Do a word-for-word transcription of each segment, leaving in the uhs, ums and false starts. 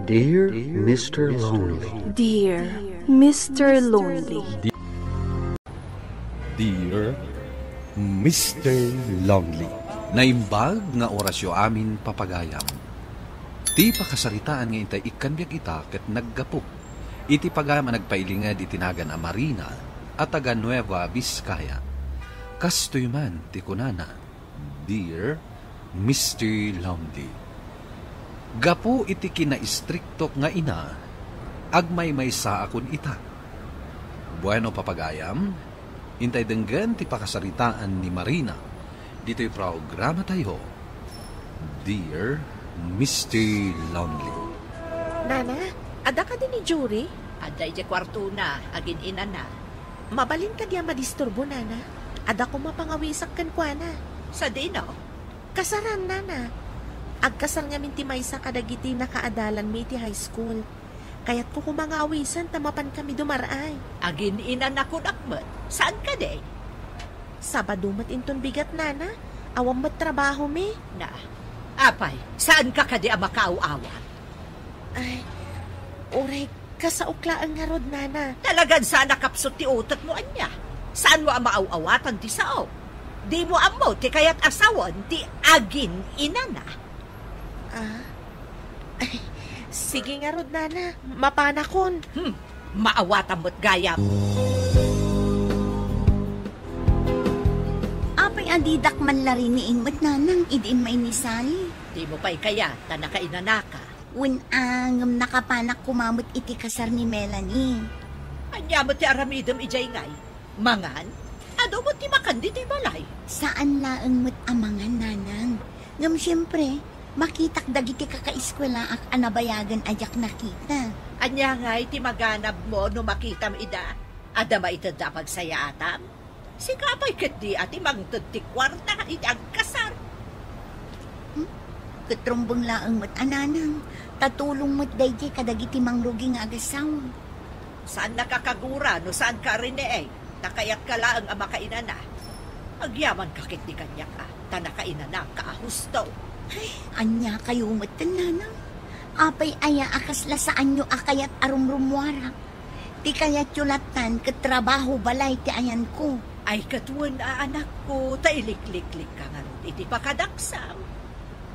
Dear Mister Lonely. Dear Mister Lonely. Dear Mister Lonely. Naimbag nga orasyo amin, papagayam. Ti pakasaritaan nga intay ikkan biag ita ket naggapu iti pagayam a nagpailinged iti nagan a Marina a taga Nueva Vizcaya. Kastoy man ti kunana, Dear Mister Lonely. Gapu iti kinaistriktok nga ina, agmaymaysaakon ita. Bueno, papagayam, intay denggen ti pakasaritaan ni Marina ditoy programatayo, Dear Mister Lonely. Nana, adda kadi ni Jory? Adda idiay kuartona, agin-inana. Mabalin kadi a madisturbo, Nana? Adda koma pangawisak kenkuana. Sadino? Kasaran, Nana. Agkasar ngamin ti maysa kadagiti nakaadalanmi iti high school. Kayatko koma nga awisan ta mapankami dumar-ay. Agin-inanakon met. Saan kadi? Sabado met inton bigat, Nana. Awan met trabahomi. Na, apay, saanka kadi a makaaw-awat? Ay, uray, kasaok laeng ngarud, Nana. Talagan saan a kapsut ti utekmo, ania? Saanmo a maaw-awatan ti sao? Dimo ammo ti kayat a sawen ti agin-inana? Ah? Ay, sige ngarud, Nana. Mapanakon. Hmm, maawatan met gayam. Apay a didak mallariniing met, Nanang, idi immay ni Sally? Dimo pay kayat ta nakainanaka. Wen a, ngem nakapanak koma met iti kasar ni Melanie. Ania met ti aramidem idiay ngay? Mangan? Adu met ti makan ditoy balay. Saan laeng met a mangan, Nanang. Ngem siempre, makitak dagiti kakaeskuelaak a nabayagen a diak nakita. Ania ngay ti maganabmo no makitam ida? Adda maitedda a pagsayaatam? Sika pay ketdi a ti mangted ti kuarta iti agkasar. Hmm? Ket rumbeng laeng met a, Nanang, ta tulong met daydiay kadagiti mangrugi nga agasawa. Saannaka a kagura no saanka a rineeg, ta kayatka laeng a makainana. Agyamanka ketdi kaniak a, ta nakainanaka a husto. Ay, ania kayo met, Nanang? Apay aya a kasla saanyo a kayat a rumrumuarak? Ti kayatyo lattan ket trabaho balay ti ayanko. Ay, ket wen a, anakko, ta ilikliklikka ngarud iti pakadaksam.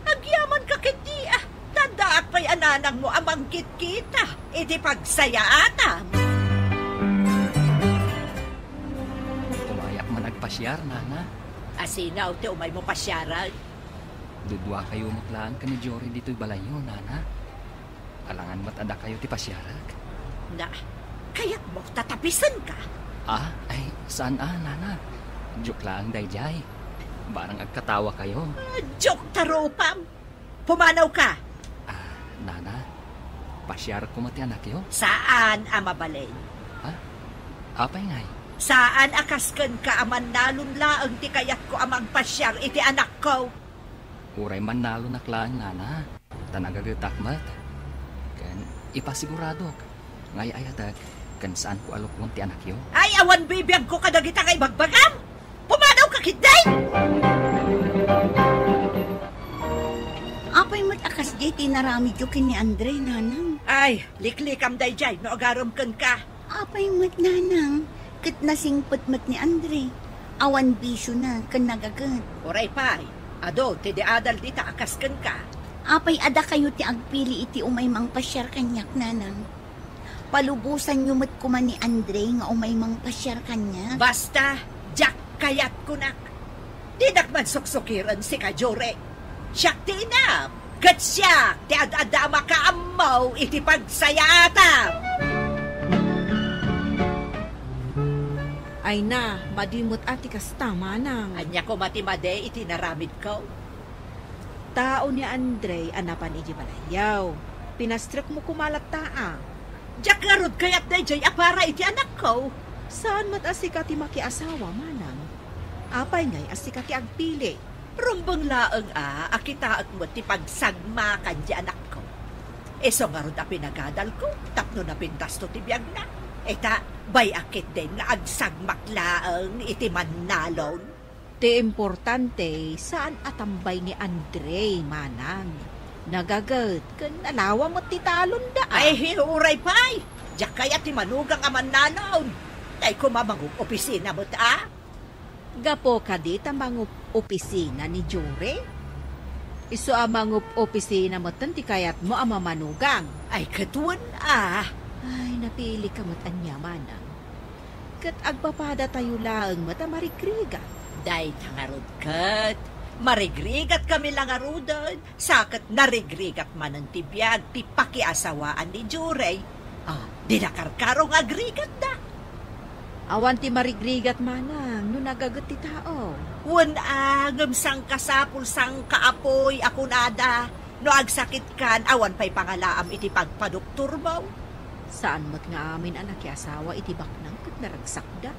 Agyamanka ketdi a, ta addaak pay a nanangmo a mangkitkita iti pagsayaatam. Umayak man agpasiar, Nana. Asino ti umaymo pasiaren? Dudua kayo met laeng ken ni Jory ditoy balayyo, Nana. Alangan met a dakayo ti pasiarek. Na, kayatmo ta tapisenka? Ah, ay, saan a, Nana. Joke laeng daydiay. Barang agkatawa kayo. Ah, joke ta rupam. Pumanawka. Ah, Nana, pasiarek koma ti anakyo? Saan a mabalin. Ha? Apay ngay? Saan a kas kenka a mannalon laeng ti kayatko a mangpasiar iti anakko. Uray mannalonak laeng, Nana. Ta nagagetak met. Ken ipasiguradok nga ay-ayatek ken saanko a lukon ti anakyo. Ay, awan bibiagko kadagita nga ibagbagam! Pumanawka ketdi! Apay met a kasdiay ti inaramidyo ken ni Andre, Nanang? Ay, liklikam daydiay no agarem kenka. Apay met, Nanang, ket nasingpet met ni Andre. Awan bisiona ken nagaget. Uray pay, adu ti di adal dita a kas kenka. Apay a dakayo ti agpili iti umay mangpasiar kaniak, Nanang? Palubosanyo met koma ni Andre nga umay mangpasiar kaniak. Basta, diak kayat kunak. Dinak man suksukiren sika, Jory. Siak ti inam, ket siak ti ad-adda a makaammo iti pagsayaatam. Ay na, madi met a ti kasta, manang. Ania koma ti madi iti inaramidko? Tao ni Andre a napan iti balayyo. Pinastrikmo koma latta a. Diak ngarud kayat daydiay a para iti anakko. Saan met a sika ti makiasawa, manang. Apay ngay a sika ti agpili? Rumbeng laeng a, a kitaek met ti pagsagmakan ti anakko. Isu ngarud a pinagadalko tapno napintasto ti biagna. Ita, bay-ak ketdin nga agsagmak laeng iti mannalon. Ti importante, saan a tambay ni Andre, manang. Nagaget, ken nalawa met ti talonda, a. Ay, uray pay! Diak kayat ti manugang a mannalon. Tay koma mangup-opisina met, a. Gapu kadi ta mangup-opisina ni Jure? Isu a mangup-opisina metten ti kayatmo a mamanugang. Ay, ket wen, a. Ay, napili ka met ania, manang. Ket agpapadatayo laeng met a marigrigat. Dayta ngarud ket, marigrigat kami la ngaruden, sa ket narigrigat manen ti biag ti pakiasawaan ni Jurey. A, di nakarkaro nga agrigatda. Awan ti marigrigat manang no nagaget ti tao. Wen a, ngem sangkasapul, sangkaapuy a kunada, no agsakitkan, awan pay pangalaam iti pagpadoktormo. Saan met nga amin a nakiasawa iti baknang ket naragsakda.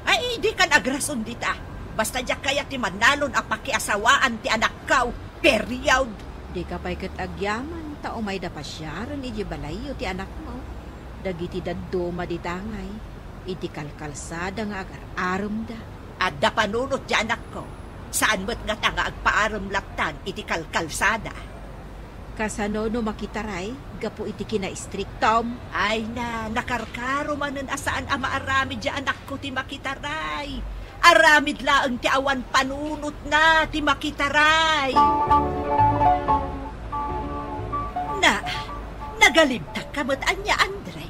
Ay, dikan agrason dita. Basta diak kayat ti mannalon a pakiasawaan ti anakko. Period. Dika pay ket agyaman ta umayda pasiaren idiay balayyo ti anakmo. Dagiti dadduma dita ngay, iti kalkalsada nga agar-aremda. Adda panunot ti anakko. Saan met ngata nga agpaarem lattan iti kalkalsada. Kasano no makitaray gapu iti kinaistriktom? Ay na, nakarkaro manen a saan a maaramid ti anakko ti makitaray. Aramid laeng ti awan panunotna ti makitaray. Na, nagalibtak ka met ania, Andre?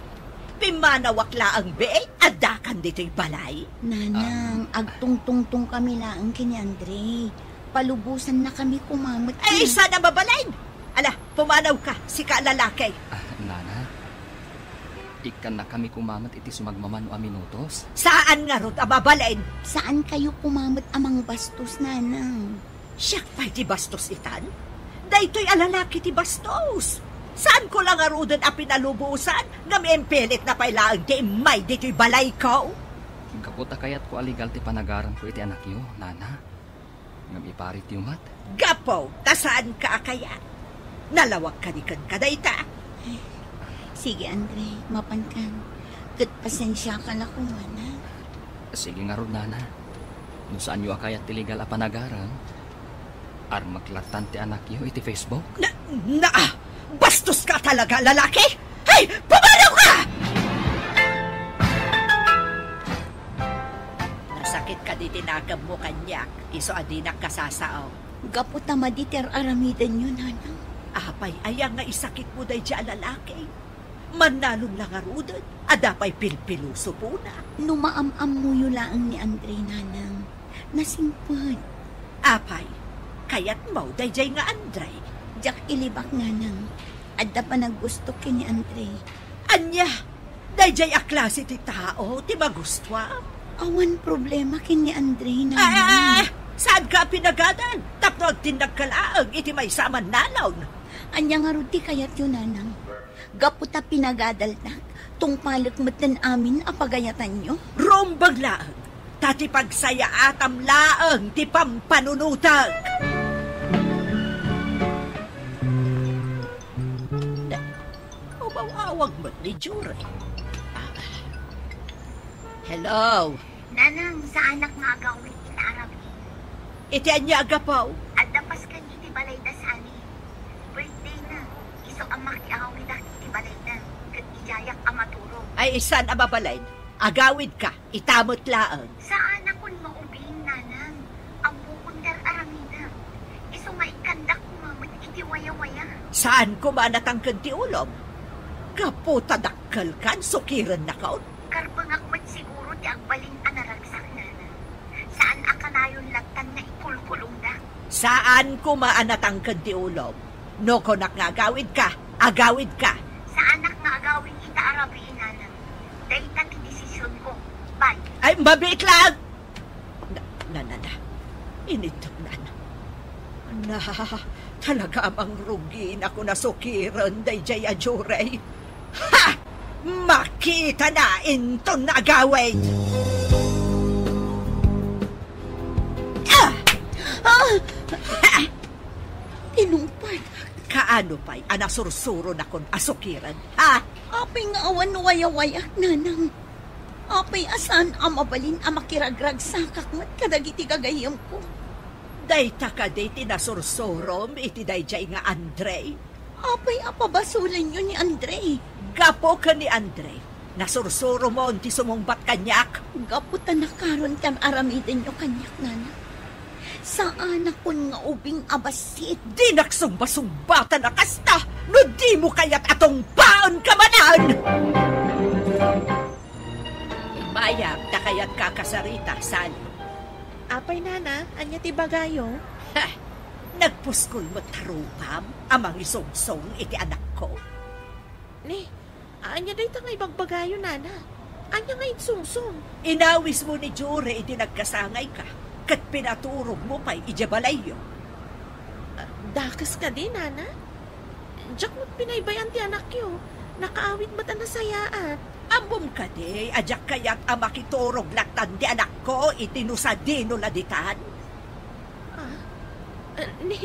Pimmanawak laeng biit, addakan ditoy balay? Nanang, ah, agtungtungtong kami laeng ken ni Andre. Palubosanna kami koma met. Ay, saan a mabalin? Ala, pumanaw ka, sika a lalaki. Ah, nana, ikkanna kami koma met iti sumagmamano a minutos. Saan ngarud a mabalin? Saan kayo koma met a mangbastos, nanang? Siak pay ti bastos itan? Daytoy a lalaki ti bastos. Saanko la ngaruden a pinalubosan, ngem impilitna pay laeng ti immay ditoy balayko. Gapu ta kayatko a legal ti panagaramko iti anakyo, nana. Ngem iparityo met. Gapu ta saanka a kayat. Nalawag kadi kenka dayta. Sige, Andre, mapankan. Ket pasensiaka la koma, na. Sige ngarud, nana. No saanyo a kayat ti legal a panagaram, armek lattan ti anakyo iti Facebook? Na, na, bastos ka talaga, lalaki! Hey, pumanaw ka! Nasakit kadi ti nakemmo kaniak, isu a dinak kasasao. Gapu ta madi ti ar-aramidenyo, nanang. Apay aya nga isakitmo daydiay a lalaki? Mannalon la ngaruden, adda pay pilpilusopona. No maam-ammoyo laeng ni Andre, nanang, nasingpet. Apay, kayatmo daydiay nga Andre? Diak ilibak, nanang. Adda panaggustok ken ni Andre. Ania? Daydiay a klase ti tao ti magustuam? Awan problema ken ni Andre, nanang. Ah, saanka a pinagadal tapno agtinnagka laeng iti maysa a mannalon? Ania ngarud ti kayatyo, nanang? Gapu ta pinagadaltak, tungpalek metten amin a pagayatanyo? Rumbeng laeng, ta ti pagsayaatam laeng ti pampanunotek. Umaw-awag met ni Jure. Ah. Hello? Nanang, saanak nga agawid ita arabi. Iti ania a gapu? Adda Paskan iti balayda sani. Birthday na. Isu a makiawidak iti balayda. Ket idiayak a maturog. Ay, saan a mabalin? Agawidka, ita met laeng. Saanakon maubing, nanang. Ammokon ti ar-aramidek. Isu nga ikkandak koma met iti wayawaya. Saan koma a natangken ti ulom? Gapu ta dakkelkan, sukirennakon? Karbengak met siguro ti agbalin a naragsak, nanang. Saan a kanayon lattan nga ikulkulongdak. Saan koma a natangken ti ulom. No kunak nga agawidka, agawidka. Saanak nga agawid ita arabii, nanang. Dayta ti desisionko. Bye. Ay, mabiit lang! Na, na, na, na. Initdek, nana. Na, talaga a mangrugin a sukiren daydiay a Jure. Ha! Makitana inton agawid! Ah! Ah! Ha! Tinungpadak. Kaano pay a nasursuronakon a sukiren, ha? Apay nga awan wayawayak, nanang. Apay a saan a mabalin a makiragragsakak met kadagiti gagayyemko. Dayta kadi ti nasursurom iti daydiay nga Andre? Apay a pabasolenyo ni Andre? Gapu ken ni Andre, nasursuromon ti sumungbat kaniak. Gapu ta nakaron ti ar-aramidenyo kaniak, Nanang. Saanakon nga ubing a bassit. Dinak sungbasungbatan a kasta no dimo kayat a tungpaenka manen! Imayag ta kayatka a kasarita, Sally. Apay, Nana, ania ti ibagayo? Ha! Nagpuskol met ta rupam a mangisungsong iti anakko. Ni, ania dayta nga ibagbagayo, Nana? Ania nga insungsong? Inawismo ni Jure idi nagkasangayka, ket pinaturogmo pay idiay balayyo. Ah, dakes kadi, Nana? Diak met binaybay-an ti anakyo. Nakaawid met a nasayaat. Ammom kadi a diak kayat a makiturog lattan ti anakko iti no sadino la ditan? Ah, eh, ni,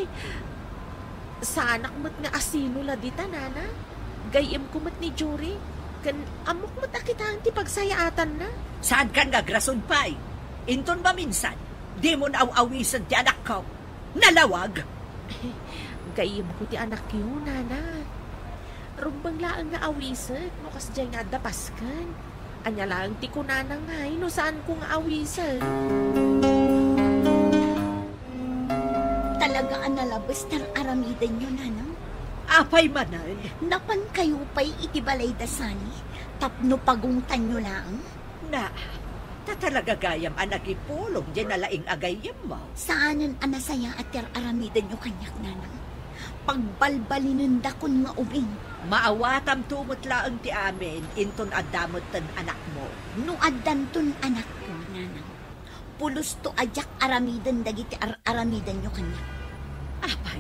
saanak met nga asino la dita, Nana. Gayyemko met ni Jure, ken ammok met a kitaen ti pagsayaatanna. Saankan nga agrason pay. Inton maminsan, dimo naaw-awisen ti anakko. Nalawag! Gayyemko ti anakyo, Nana. Rumbeng laeng nga awisek no kasdiay nga adda pasken. Ania laeng ti kunana ngay no saanko nga awisek? Talaga a nalabes ti ar-aramidenyo, Nanang? Apay manen? Napankayo pay iti balay da Sally tapno pagungtanyo laeng? Na, ta talaga gayam a nagipulong diay nalaing a gayyemmo. Saanen a nasayaat ti ar-aramidenyo kaniak, Nanang. Pagbalbalinendakon nga ubing. Maawatamto met laeng ti amin inton adda metten anakmo. No addanton anakko, Nanang, pulosto a diak aramiden dagiti ar-aramidenyo kaniak. Apay,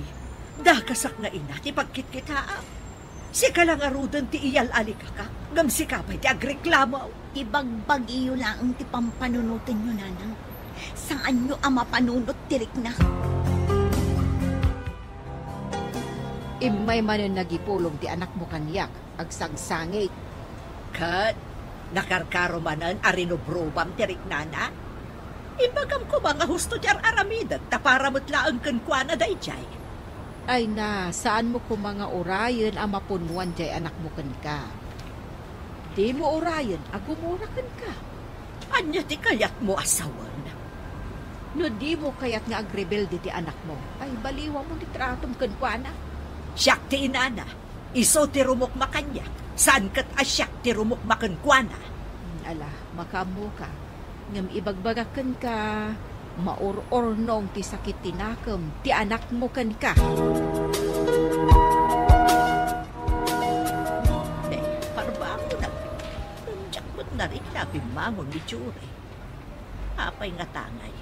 dakasak nga ina ti pagkitkitaam. Sika la ngaruden ti iyal-alikakak, ngem sika pay ti agreklamo. Ibagbagiyo laeng ti pampanunotenyo, Nanang. Saanyo a mapanunot ti rikna. Immay manen nagipulong ti anakmo kaniak, agsangsangit. Ket nakarkaro manen a rinubrubam ti riknana? Ibagam koma nga husto ti ar-aramidek ta para met laeng kenkuana daydiay. Ay na, saanmo koma nga urayen a mapunnuan diay anakmo kenka. Dimo urayen a gumura kenka. Ania ti kayatmo a sawen? No dimo kayat nga agrebelde ti anakmo, ay baliwamon ti tratom kenkuana. Siak ti inana, isu ti rumukma kaniak, saan ket a siak ti rumukma kenkuana. Ala, makaammoka. Ngem ibagbagak kenka, maur-urnong ti sakit ti nakem ti anakmo kenka. Eh, parbangonak. Ngem diak met narikna a bimmangon ni Jure. Apay ngata ngay?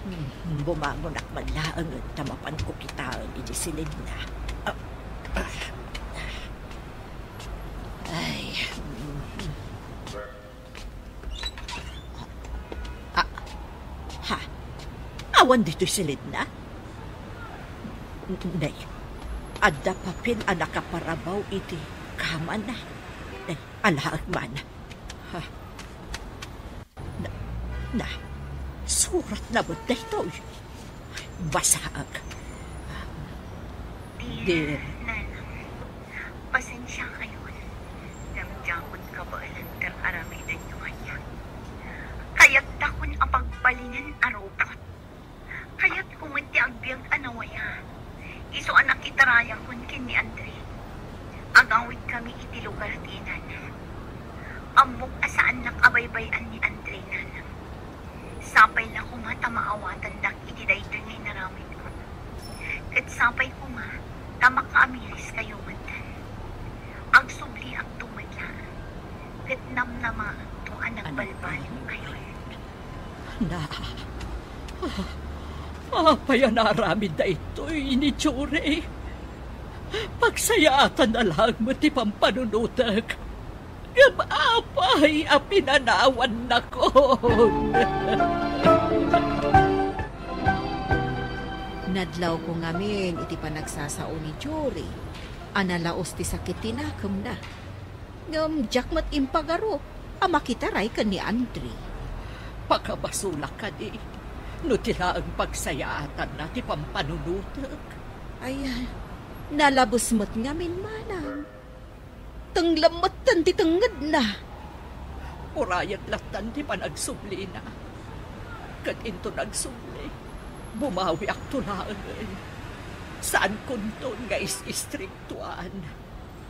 Hmm, bumangonak man laengen ta mapanko kitaen idi siledna. Ah, ah, ah. Ay, hmm. Ah, ha? Awan ditoy siledna? Nay, adda papel a nakaparabaw iti kamana. Nay, alaek man. Ha? Na, na, suratna met daytoy. Basaek. Dear, Dear Nanang, pasensiakayon, ngem diakon kabaelan ti ar-aramidenyo kaniak. Kayattakon a pagbalinen a rupot. Kayatko met ti agbiag a nawaya. Isu a nakitarayakon ken ni Andre. Agawidkami iti lugar ti inana. Ammok a saannak a baybay-an ni Andre, Nanang. Sapay la koma ta maawatandak iti daytoy nga inaramidko. Ket sapay koma ta makaamiriskayo metten. Agsubliakto met laeng, ket namnamaekto a nagbalbaliwkayon. Na, ah, apay a naaramid daytoy ni Jure? Pagsayaatan na laeng met ti pampanunotek. Ngem apay a pinanawannakon? Nadlawko ngamin iti panagsasao ni Jure a nalaos ti sakit ti nakemna. Ngem diak met impagarup a makitaray ken ni Andre. Pakabasolak kadi no ti laeng pagsayaatanna ti pampanunotek? Ay, Nalabes met ngamin manang. Tenglem metten ti tengngedna. Urayek lattan ti panagsublina. Ket inton agsubli, bumawiakto laeng. Saankonton nga is-istriktuan.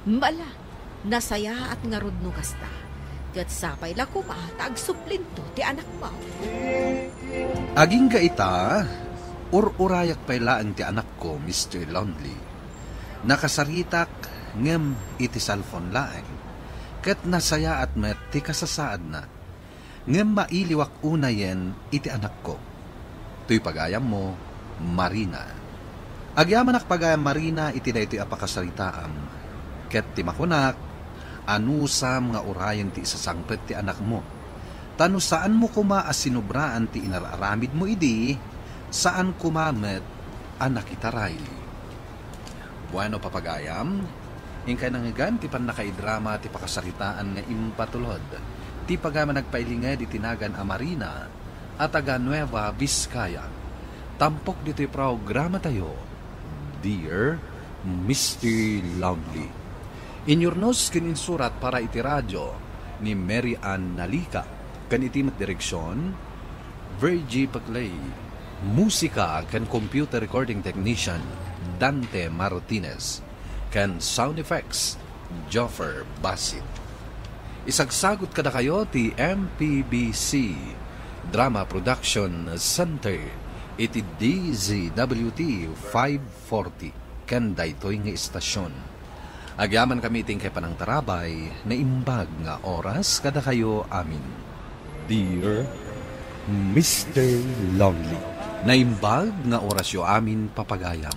Mala, nasayaat ngarud no kasta. Ket sapay la koma ta agsublinto ti anakmo. Agingga ita, ur-urayak pay laeng ti anakko, Mister Lonely. Nakasaritak ngem iti cellphone laeng, ket nasayaat met ti kasasaadna. Ngem mailiwak unayen iti anakko. Toy pagayammo, Marina. Agyamanak pagayam, Marina, iti daytoy a pakasaritaam. Ket ti makunak, anusam nga urayen ti isasangpet ti anakmo. Ta no saanmo koma a sinubraan ti inar-aramidmo idi, saan koma met a nakitaray. Bueno, papagayam, inkay nangngegan ti pannakaidrama ti pakasaritaan nga impatulod ti pagayam a nagpailinged iti nagan a Marina a taga Nueva Vizcaya. Tampok ditoy programatayo, Dear Mister Lonely. Inyurnos ken insurat para iti radio ni Mary Ann Nalica, ken iti met direksion, Virgie Paclay. Musika ken computer recording technician, Dante Martinez. Ken sound effects, Joffer Basit. Isagsagut kadakayo ti M P B C Drama Production Center iti D Z W T five forty ken daytoy nga istasyon. Agyamankami iti inkay panangtarabay, naimbag nga oras kadakayo amin. Dear Mister Lonely. Naimbag nga orasyo amin, papagayam.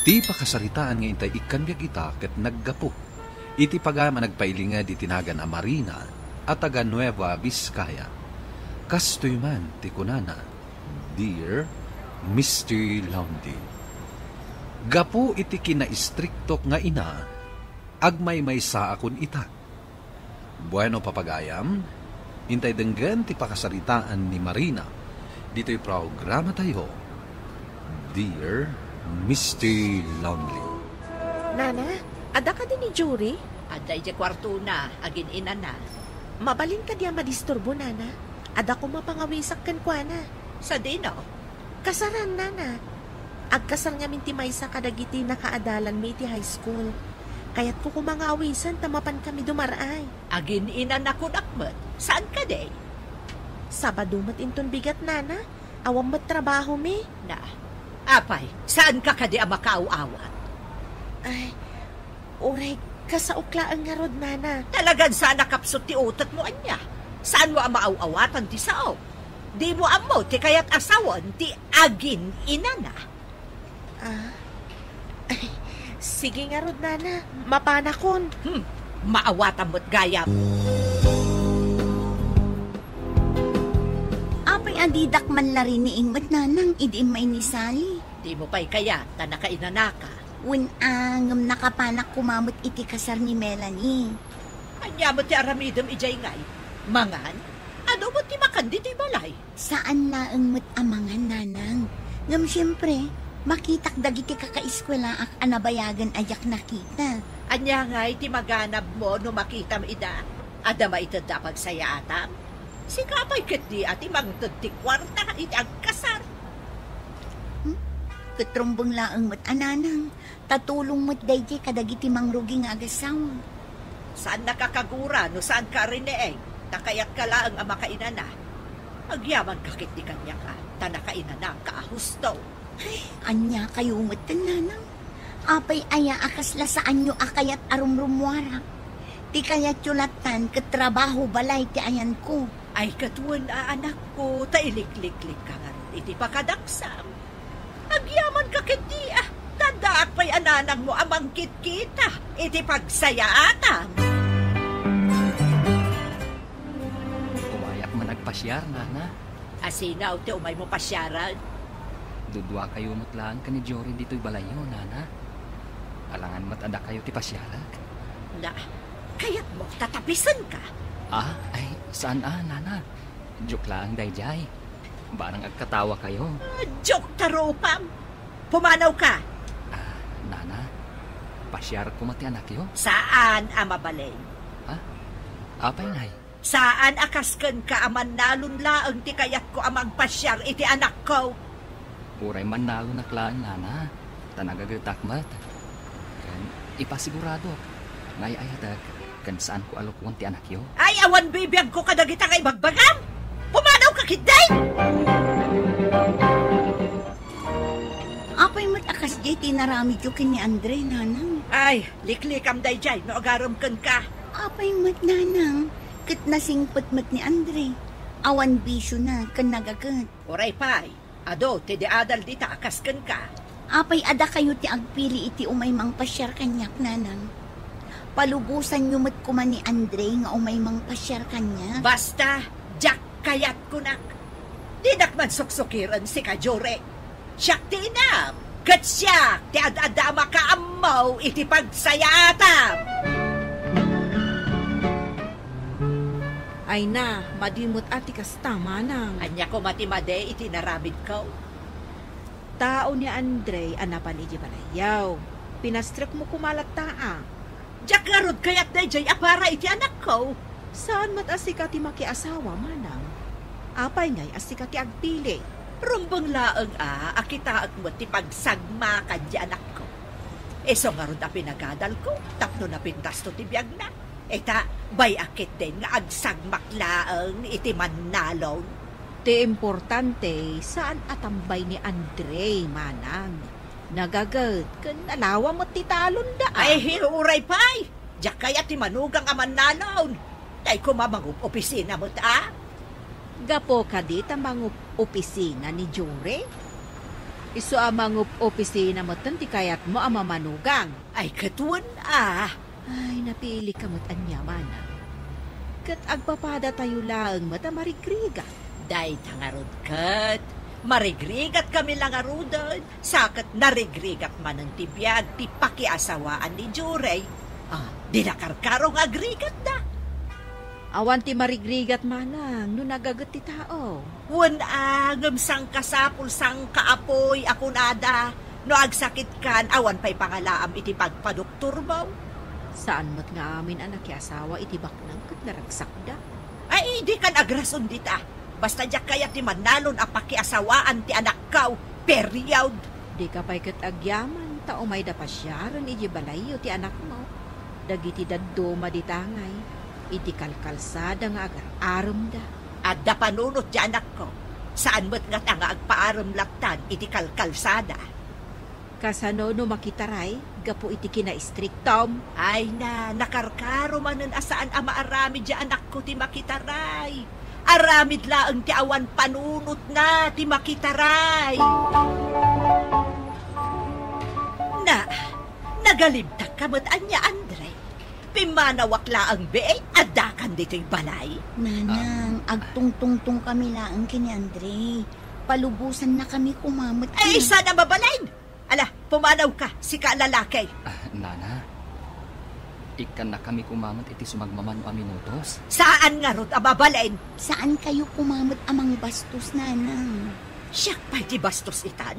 Ti pakasaritaan nga intay ikkan biag ita ket naggapu iti pagayam a nagpailinged iti nagan a Marina a taga Nueva Vizcaya. Kastoy man ti kunana, Dear Mister Lonely. Gapu iti kinaistriktok nga ina, agmaymaysaakon ita. Bueno, papagayam, intay denggen ti pakasaritaan ni Marina ditoy programatayo, Dear Mister Lonely. Nana, adda kadi ni Jory? Adda idiay kuartona, agin-inana. Mabalin kadi a madisturbo, Nana? Adda koma pangawisak kenkuana. Sadino? Kasaran, Nana. Agkasar ngamin ti maysa kadagiti nakaadalanmi iti high school. Kayatko koma nga awisen ta mapankami dumar-ay. Agin-inanakonak met. Saan kadi? Sabado met inton bigat, Nana. Awan met trabahomi. Na, apay, saanka kadi a makaaw-awat? Ay, uray, kasaok laeng ngarud, Nana. Talagan saan a kapsut ti utekmo, ania? Saanmo a maaw-awatan ti saok? Dimo ammo ti kayat a sawen ti agin-inana? Ah? Ay, sige ngarud, Nana. Mapanakon. Hmm, maawatan met gayam. Apay a didak man la riniing met, Nanang, idi immay ni Sally? Dimo pay kayat ta nakainanaka? Wen a, ngem nakapanak koma met iti kasar ni Melanie. Ania met ti aramidem idiay ngay? Mangan? Adu met ti makan ditoy balay? Saan laeng met a mangan, Nanang. Ngem siempre, makitak dagiti kakaeskuelaak a nabayagen a diak nakita. Ania ngay ti maganabmo no makitam ida? Adda maitedda a pagsayaatam? Sika pay ketdi a ti mangted ti kuarta iti agkasar. Hmm? Ket rumbeng laeng met a, Nanang, ta tulong met daydiay kadagiti mangrugi nga agasawa. Saannaka kagura no saanka a riniing, ta kayatka laeng a makainana. Agyamanka ketdi kaniaka, ta nakainanaka a husto. Ay, ania kayo met, Nanang? Apay aya a kasla saanyo a kayat a rumrumuarak? Ti kayatyo lattan ket trabaho balay ti ayanko. Ay, ket wen a, anakko, ta ilikliklikka ngarud iti pakadaksam. Agyamanka ketdi, ah, ta addaak pay a nanangmo a mangkitkita iti pagsayaatam. Umayak man agpasiar, Nana. Asino ti umaymo pasiaran? Duduakayo met laeng ken ni Jory ditoy balayyo, Nana. Alangan met a dakayo ti pasiarek. Na, kayatmo ta tapisenka? Ah, ay, saan a, Nana. Joke laeng daydiay. Barang agkatawakayo. Ah, joke ta rupam. Pumanawka. Ah, Nana, Pasiar koma ti anakyo? Saan a mabalin. Ha? Apay ngay? Saan a kas kenka a mannalon laeng ti kayatko a mangpasiar iti anakko. Uray mannalonak laeng, nana, ta nagagetak met. Ken ipasiguradok nga ay-ayatek ken saanko a lukoen ti anakyo. Ay, awan bibiagko kadagita nga ibagbagam! Pumanawka ketdi! Apay met a kasdiay ti inaramidyo ken ni Andre, nanang? Ay, liklikam daydiay no agarem kenka. Apay met, nanang, ket nasingpet met ni Andre. Awan bisiona ken nagaget. Uray pay, adu ti di adal dita a kas kenka. Apay a dakayo ti agpili iti umay mangpasiar kaniak, nanang? Palubosanyo met koma ni Andre nga umay mangpasiar kaniak. Basta, diak kayatkonak. Dinak man suksukiren sika, Jure. Siak ti inam, ket siak ti ad-adda a makaammo iti pagsayaatam. Ay na, madi met a ti kasta, manang. Ania koma ti madi iti naramidko? Tao ni Andre a napan iti balayyo. Pinastrekmo koma latta a. Diak ngarud kayat daydiay a para iti anakko. Saan met a sika ti makiasawa, manang? Apay ngay a sika ti agpili? Rumbeng laeng a, a kitaek met ti pagsagmakan ti anakko. Isu ngarud a pinagadalko tapno napintasto ti biagna. Ita, bay-ak ketdin nga agsagmak laeng iti mannalon. Ti importante, saan a tambay ni Andre, manang. Nagaget ken nalawa met ti talonda, a. Ay, uray pay! Diak kayat ti manugang a mannalon. Tay koma mangup-opisina met, a. Gapu kadi ta mangup-opisina ni Jure? Isu a mangup-opisina metten ti kayatmo a mamanugang. Ay, ket wen, a. Ay, napilika met ania, manang. Ket agpapadatayo laeng met a marigrigat. Dayta ngarud ket, marigrigatkami la ngaruden, sa ket narigrigat manen ti biag ti pakiasawaan ni Jure. A, di nakarkaro nga agrigatda. Awan ti marigrigat, manang, no nagaget ti tao. Wen a, ngem sangkasapul, sangkaapuy a kunada, no agsakitkan, awan pay pangalaam iti pagpadoktormo. Saan met nga amin a nakiasawa iti baknang ket naragsakda. Ay, dikan agrason dita. Basta diak kayat ti mannalon a pakiasawaan ti anakko. Period. Dika pay ket agyaman ta umayda pasiaren idiay balayyo ti anakmo. Dagiti dadduma dita ngay, iti kalkalsada nga agar-aremda. Adda panunot ti anakko. Saan met ngata nga agpaarem lattan iti kalkalsada. Kasano no makitaray gapu iti kinaistriktom? Ay na, nakarkaro manen a saan a maaramid ti anakko ti makitaray. Aramid laeng ti awan panunotna ti makitaray. Na, nagalimtak ka met ania, Andre? Pimmanawak laeng bai, addakan ditoy balay. Nanang, agtungtungtong kami laeng ken ni Andre. Palubosanna kami koma met. Ay, saan a mabalin? Ala, pumanaw ka, sika a lalaki. Ah, nana, ikkanna kami koma met iti sumagmamano a minutos. Saan ngarud a mabalin? Saan kayo koma met a mangbastos, nanang? Siak pay ti bastos itan?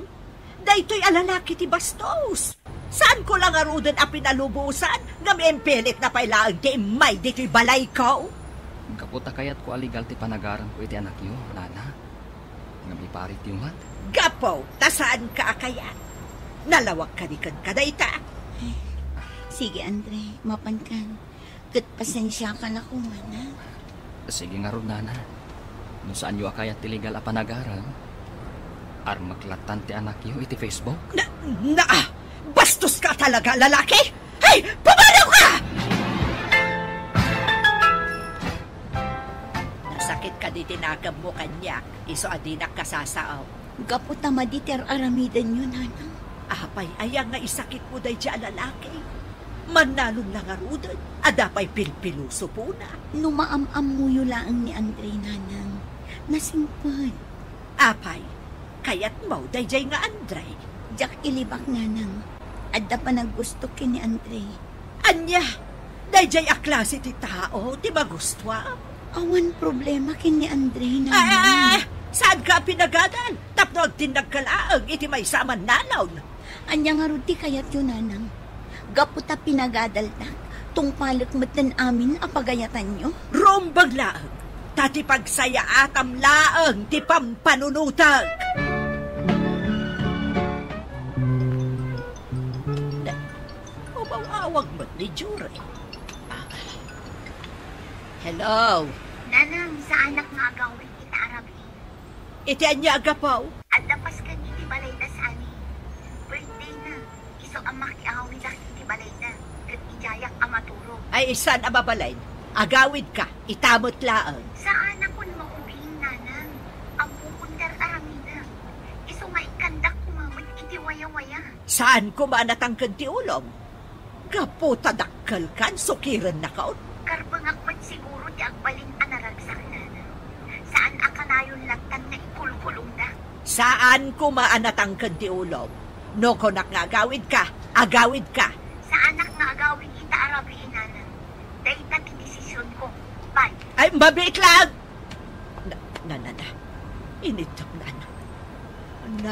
Daytoy a lalaki ti bastos. Saanko la ngaruden a pinalubosan, ngem impilitna pay laeng ti immay ditoy balayko. Gapu ta kayatko a legal ti panagaremko iti anakyo, nana. Ngem iparityo met. Gapu ta saanka a kayat. Nalawag kadi kenka dayta. Sige, Andre, mapankan. Ket pasensiaka la koma, nana. Sige ngarud, nana. No saanyo a kayat ti legal a panagarem, armek lattan ti anakyo iti Facebook. Na, na, bastos ka talaga, lalaki! Hey, pumanaw ka! Nasakit kadi ti nakemmo kaniak, isu a dinak kasasao. Gapu ta madi ti ar-aramidenyo, nanang. Apay aya nga isakitmo daydiay a lalaki? Mannalon la ngaruden, adda pay pilpilusopona. No maam-ammoyo laeng ni Andre, nanang, nasingpet. Apay, kayatmo daydiay nga Andre? Diak ilibak, nanang. Adda panaggustok ken ni Andre. Ania? Daydiay a klase ti tao ti magustuam? Awan problema ken ni Andre, nanang. Ah, saanka a pinagadal tapno agtinnagka laeng iti maysa a mannalon? Ania ngarud ti kayatyo, nanang? Gapu ta pinagadaltak, tungpalek metten amin a pagayatanyo. Rumbeng laeng, ta ti pagsayaatam laeng ti pampanunotek. Ne, umaw-awag met ni Jure. Ah. Hello? Nanang, saanak nga agawid ita a rabii. Iti ania a gapu? Adda Pasken iti balayda sani. Birthday na. Isu a makiawidak iti balayda, ket idiayak a maturog. Ay, saan a mabalin? Agawidka, ita met laeng. Saanakon nga ubing, nanang. Ammokon ti ar-aramidek. Isu nga ikkandak koma met iti wayawaya. Saan koma a natangken ti ulom? Gapu ta dakkelkan, sukirennakon. Karbengak met siguro ti agbalin a naragsak, nanang. Saan a kanayon lattan nga ikulkulongda. Saan koma a natangken ti ulom. No kunak nga agawidka, agawidka. Saanak nga agawid ita a rabii, nanang. Dayta ti desisionko. Bye. Ay, mabiit lang! Na, na, na, na. Initdaknan. Na,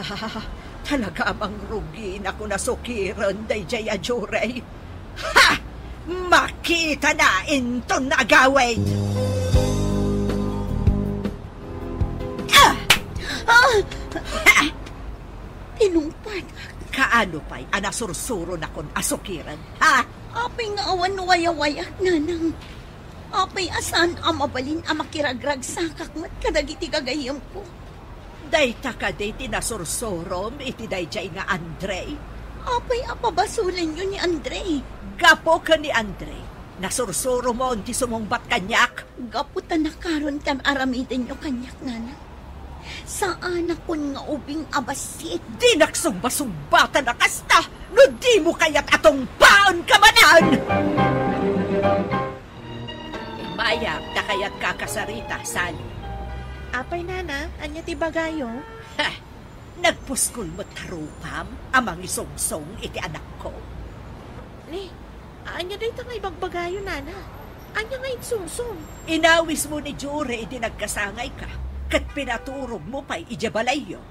talaga a mangruginakon a sukiren daydiay a Jure. Ha! Makitana inton agawid! Ah! Ah! Ha! Tinungpadak. Kaano pay a nasursuronakon a sukiren, ha? Apay nga awan wayawayak, nanang? Apay a saan a mabalin a makiragragsakak met kadagiti gagayyemko? Dayta kadi ti nasursurom iti daydiay nga Andre? Apay a pabasolenyo ni Andre? Gapu ken ni Andre, nasursuromon ti sumungbat kaniak. Gapu ta nakaron ti ar-aramidenyo kaniak, nanang. Saanakon nga ubing a bassit. Dinak sungbasungbatan a kasta no dimo kayat a tungpaenka manen! Immayak ta kayatka a kasarita, Sally. Apay, nana, ania ti ibagayo? Ha! Nagpuskol met a rupam a mangisungsong iti anakko. Ni, ania dayta nga ibagbagayo, nana? Ania nga insungsong? Inawismo ni Jure idi nagkasangayka, ket pinaturogmo pay idiay balayyo.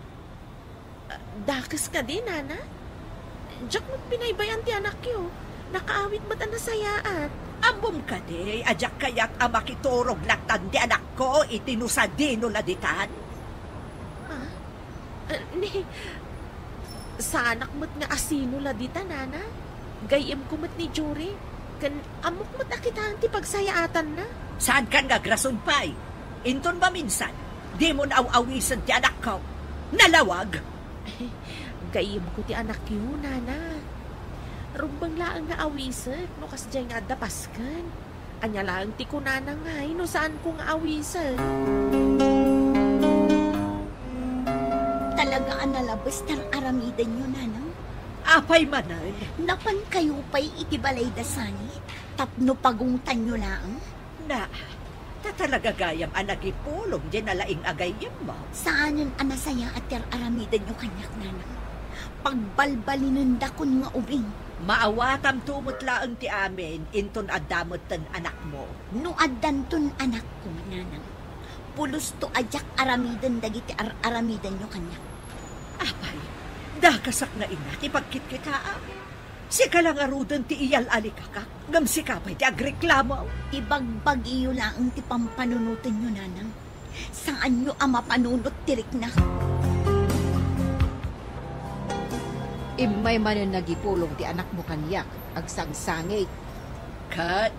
Ah, dakes kadi, nana? Diak met binaybay-an ti anakyo. Nakaawid met a nasayaat. Ammom kadi a diak kayat a makiturog lattan ti anakko iti no sadino la ditan? Ah? Ah, ni, saanak met nga asino la dita, nana? Gayyemko met ni Jure, ken ammok met a kitaen ti pagsayaatanna. Saankan nga agrason pay? Inton maminsan, dimon aw-awisen ti anakko. Nalawag! Gayyemko ti anakyo, nana. Rumbeng laeng nga awisek no kasdiay nga adda pasken. Ania laeng ti kunana ngay no saanko nga awisek? Talaga a nalabes ti ar-aramidenyo, nanang? Apay manen? Napankayo pay iti balayda sani tapno pagungtanyo laeng? Na, ta talaga gayam a nagipulong diay nalaing a gayyemmo. Saanen a nasayaat ti ar-aramidenyo kaniak, nanang. Pagbalbalinendakon nga ubing. Maawatamto met laeng ti amin inton adda metten anakmo. No addanton anakko, nanang, pulosto a diak aramiden dagiti ar-aramidenyo kaniak. Apay, dakasak nga ina ti pagkitkitaam. Sika la ngaruden ti iyal-alikakak, ngem sika pay ti agreklamo. Ibagbagiyo laeng ti pampanunotenyo, nanang. Saanyo a mapanunot ti rikna. Immay manen nagipulong ti anakmo kaniak, agsangsangit. Ket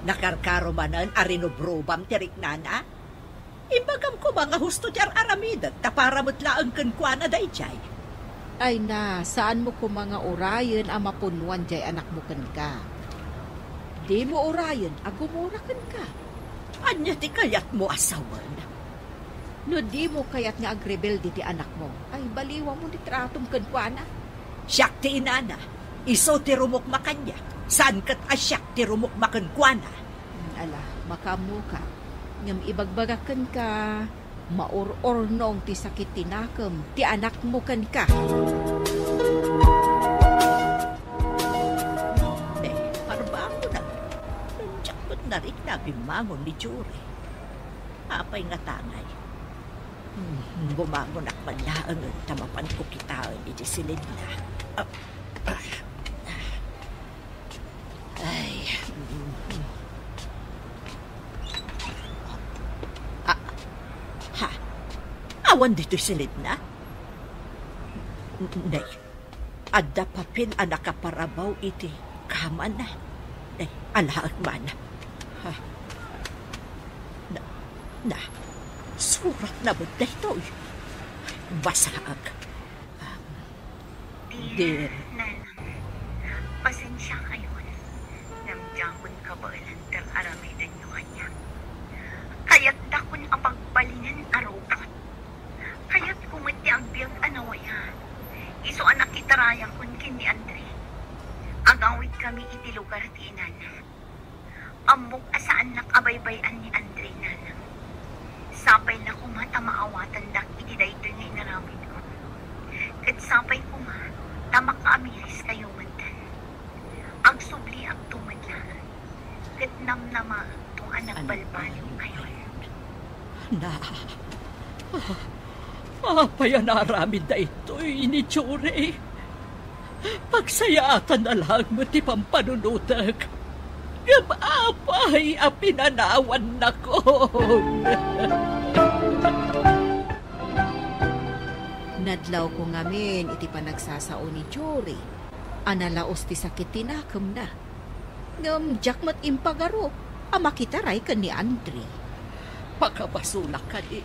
nakarkaro manen a rinubrubam ti riknana? Ibagam koma nga husto ti ar-aramidek ta para met laeng kenkuana daydiay. Ay na, saanmo koma nga urayen a mapunnoan diay anakmo kenka. Dimo urayen a gumura kenka. Ania ti kayatmo a sawen? No dimo kayat nga agrebelde ti anakmo, ay baliwamon ti tratom kenkuana. Siak ti inana, isu ti rumukma kaniak, saan ket a siak ti rumukma kenkuana. Ala, makaammoka. Ngem ibagbagak kenka, maur-urnong ti sakit ti nakem ti anakmo kenka. Eh, parbangonak. Diak met narikna a bimmangon ni Jure. Apay ngata ngay? Hmm, bumangonak man laeng ta mapanko kitaen iti silinna. Ah, ah, ah. Awan ditoy silidna? Nay, adda papel a nakaparabaw iti kamana. Nay, alaek man. Ha? Na, na, suratna met daytoy. Basaek. Dear. Dear. Nanang, pasensiakayon, ngem diakon kabaelan ti ar-aramidenyo kaniak. Kayatdakon a pagbalinen a rugot. Kayatko met ti agbiag a nawayan. Isu a nakitarayakon ken ni Andre. Agawidkami iti lugar ti inana. Ammok a saannak a baybay-an ni Andre, nanang. Sapay la koma ta maawatandak iti daytoy nga inaramidko. Ket sapay koma ta makaamiris kayo metten. Agsubliakto met laeng, ket namnamaekto a nagbalbaliw kayo. Na, apay a naaramid daytoy ni Jory? Pagsayaatan na laeng met ti pampanunotek. Ngem apay a pinanawannakon? Nadlawko ngamin iti panagsasao ni Jory a nalaos ti sakit ti nakemna. Ngem diak met impagarup a makitaray ken ni Andre. Pakabasolak kadi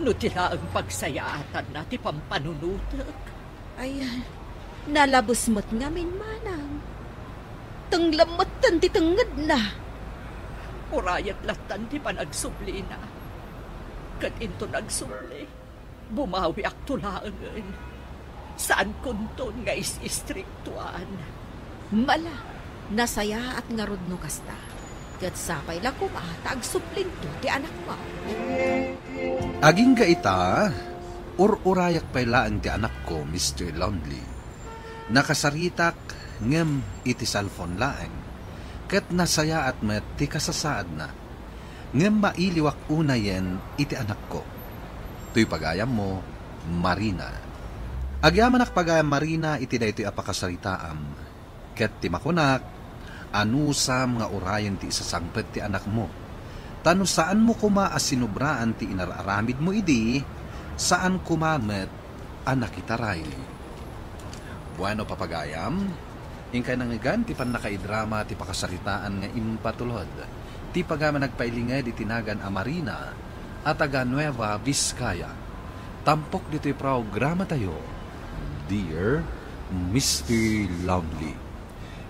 no ti laeng pagsayaatanna ti pampanunotek. Ay, nalabes met ngamin, manang. Tenglem metten ti tengngedna. Urayek lattan ti panagsublina. Ket inton agsubli, bumawiakto laengen. Saankonton nga is-istriktuan. Mala, nasayaat ngarud no kasta. Ket sapay la koma ta agsublinto ti anakmo. Agingga ita, ur-urayak pay laeng ti anakko, Mister Lonely. Nakasaritak ngem iti cellphone laeng, ket nasayaat met ti kasasaadna. Ngem mailiwak unayen iti anakko. Toy pagayammo, Marina. Agyamanak pagayam, Marina, iti daytoy a pakasaritaam. Ket ti makunak, anusam nga urayen ti isasangpet ti anakmo. Ta no saanmo koma a sinubraan ti inar-aramidmo idi, saan koma met a nakitaray. Bueno, papagayam, inkay nangngegan ti pannakaidrama ti pakasaritaan nga impatulod ti pagayam a nagpailinged iti nagan a Marina a taga Nueva Vizcaya. Tampok ditoy programatayo, Dear Mister Lonely.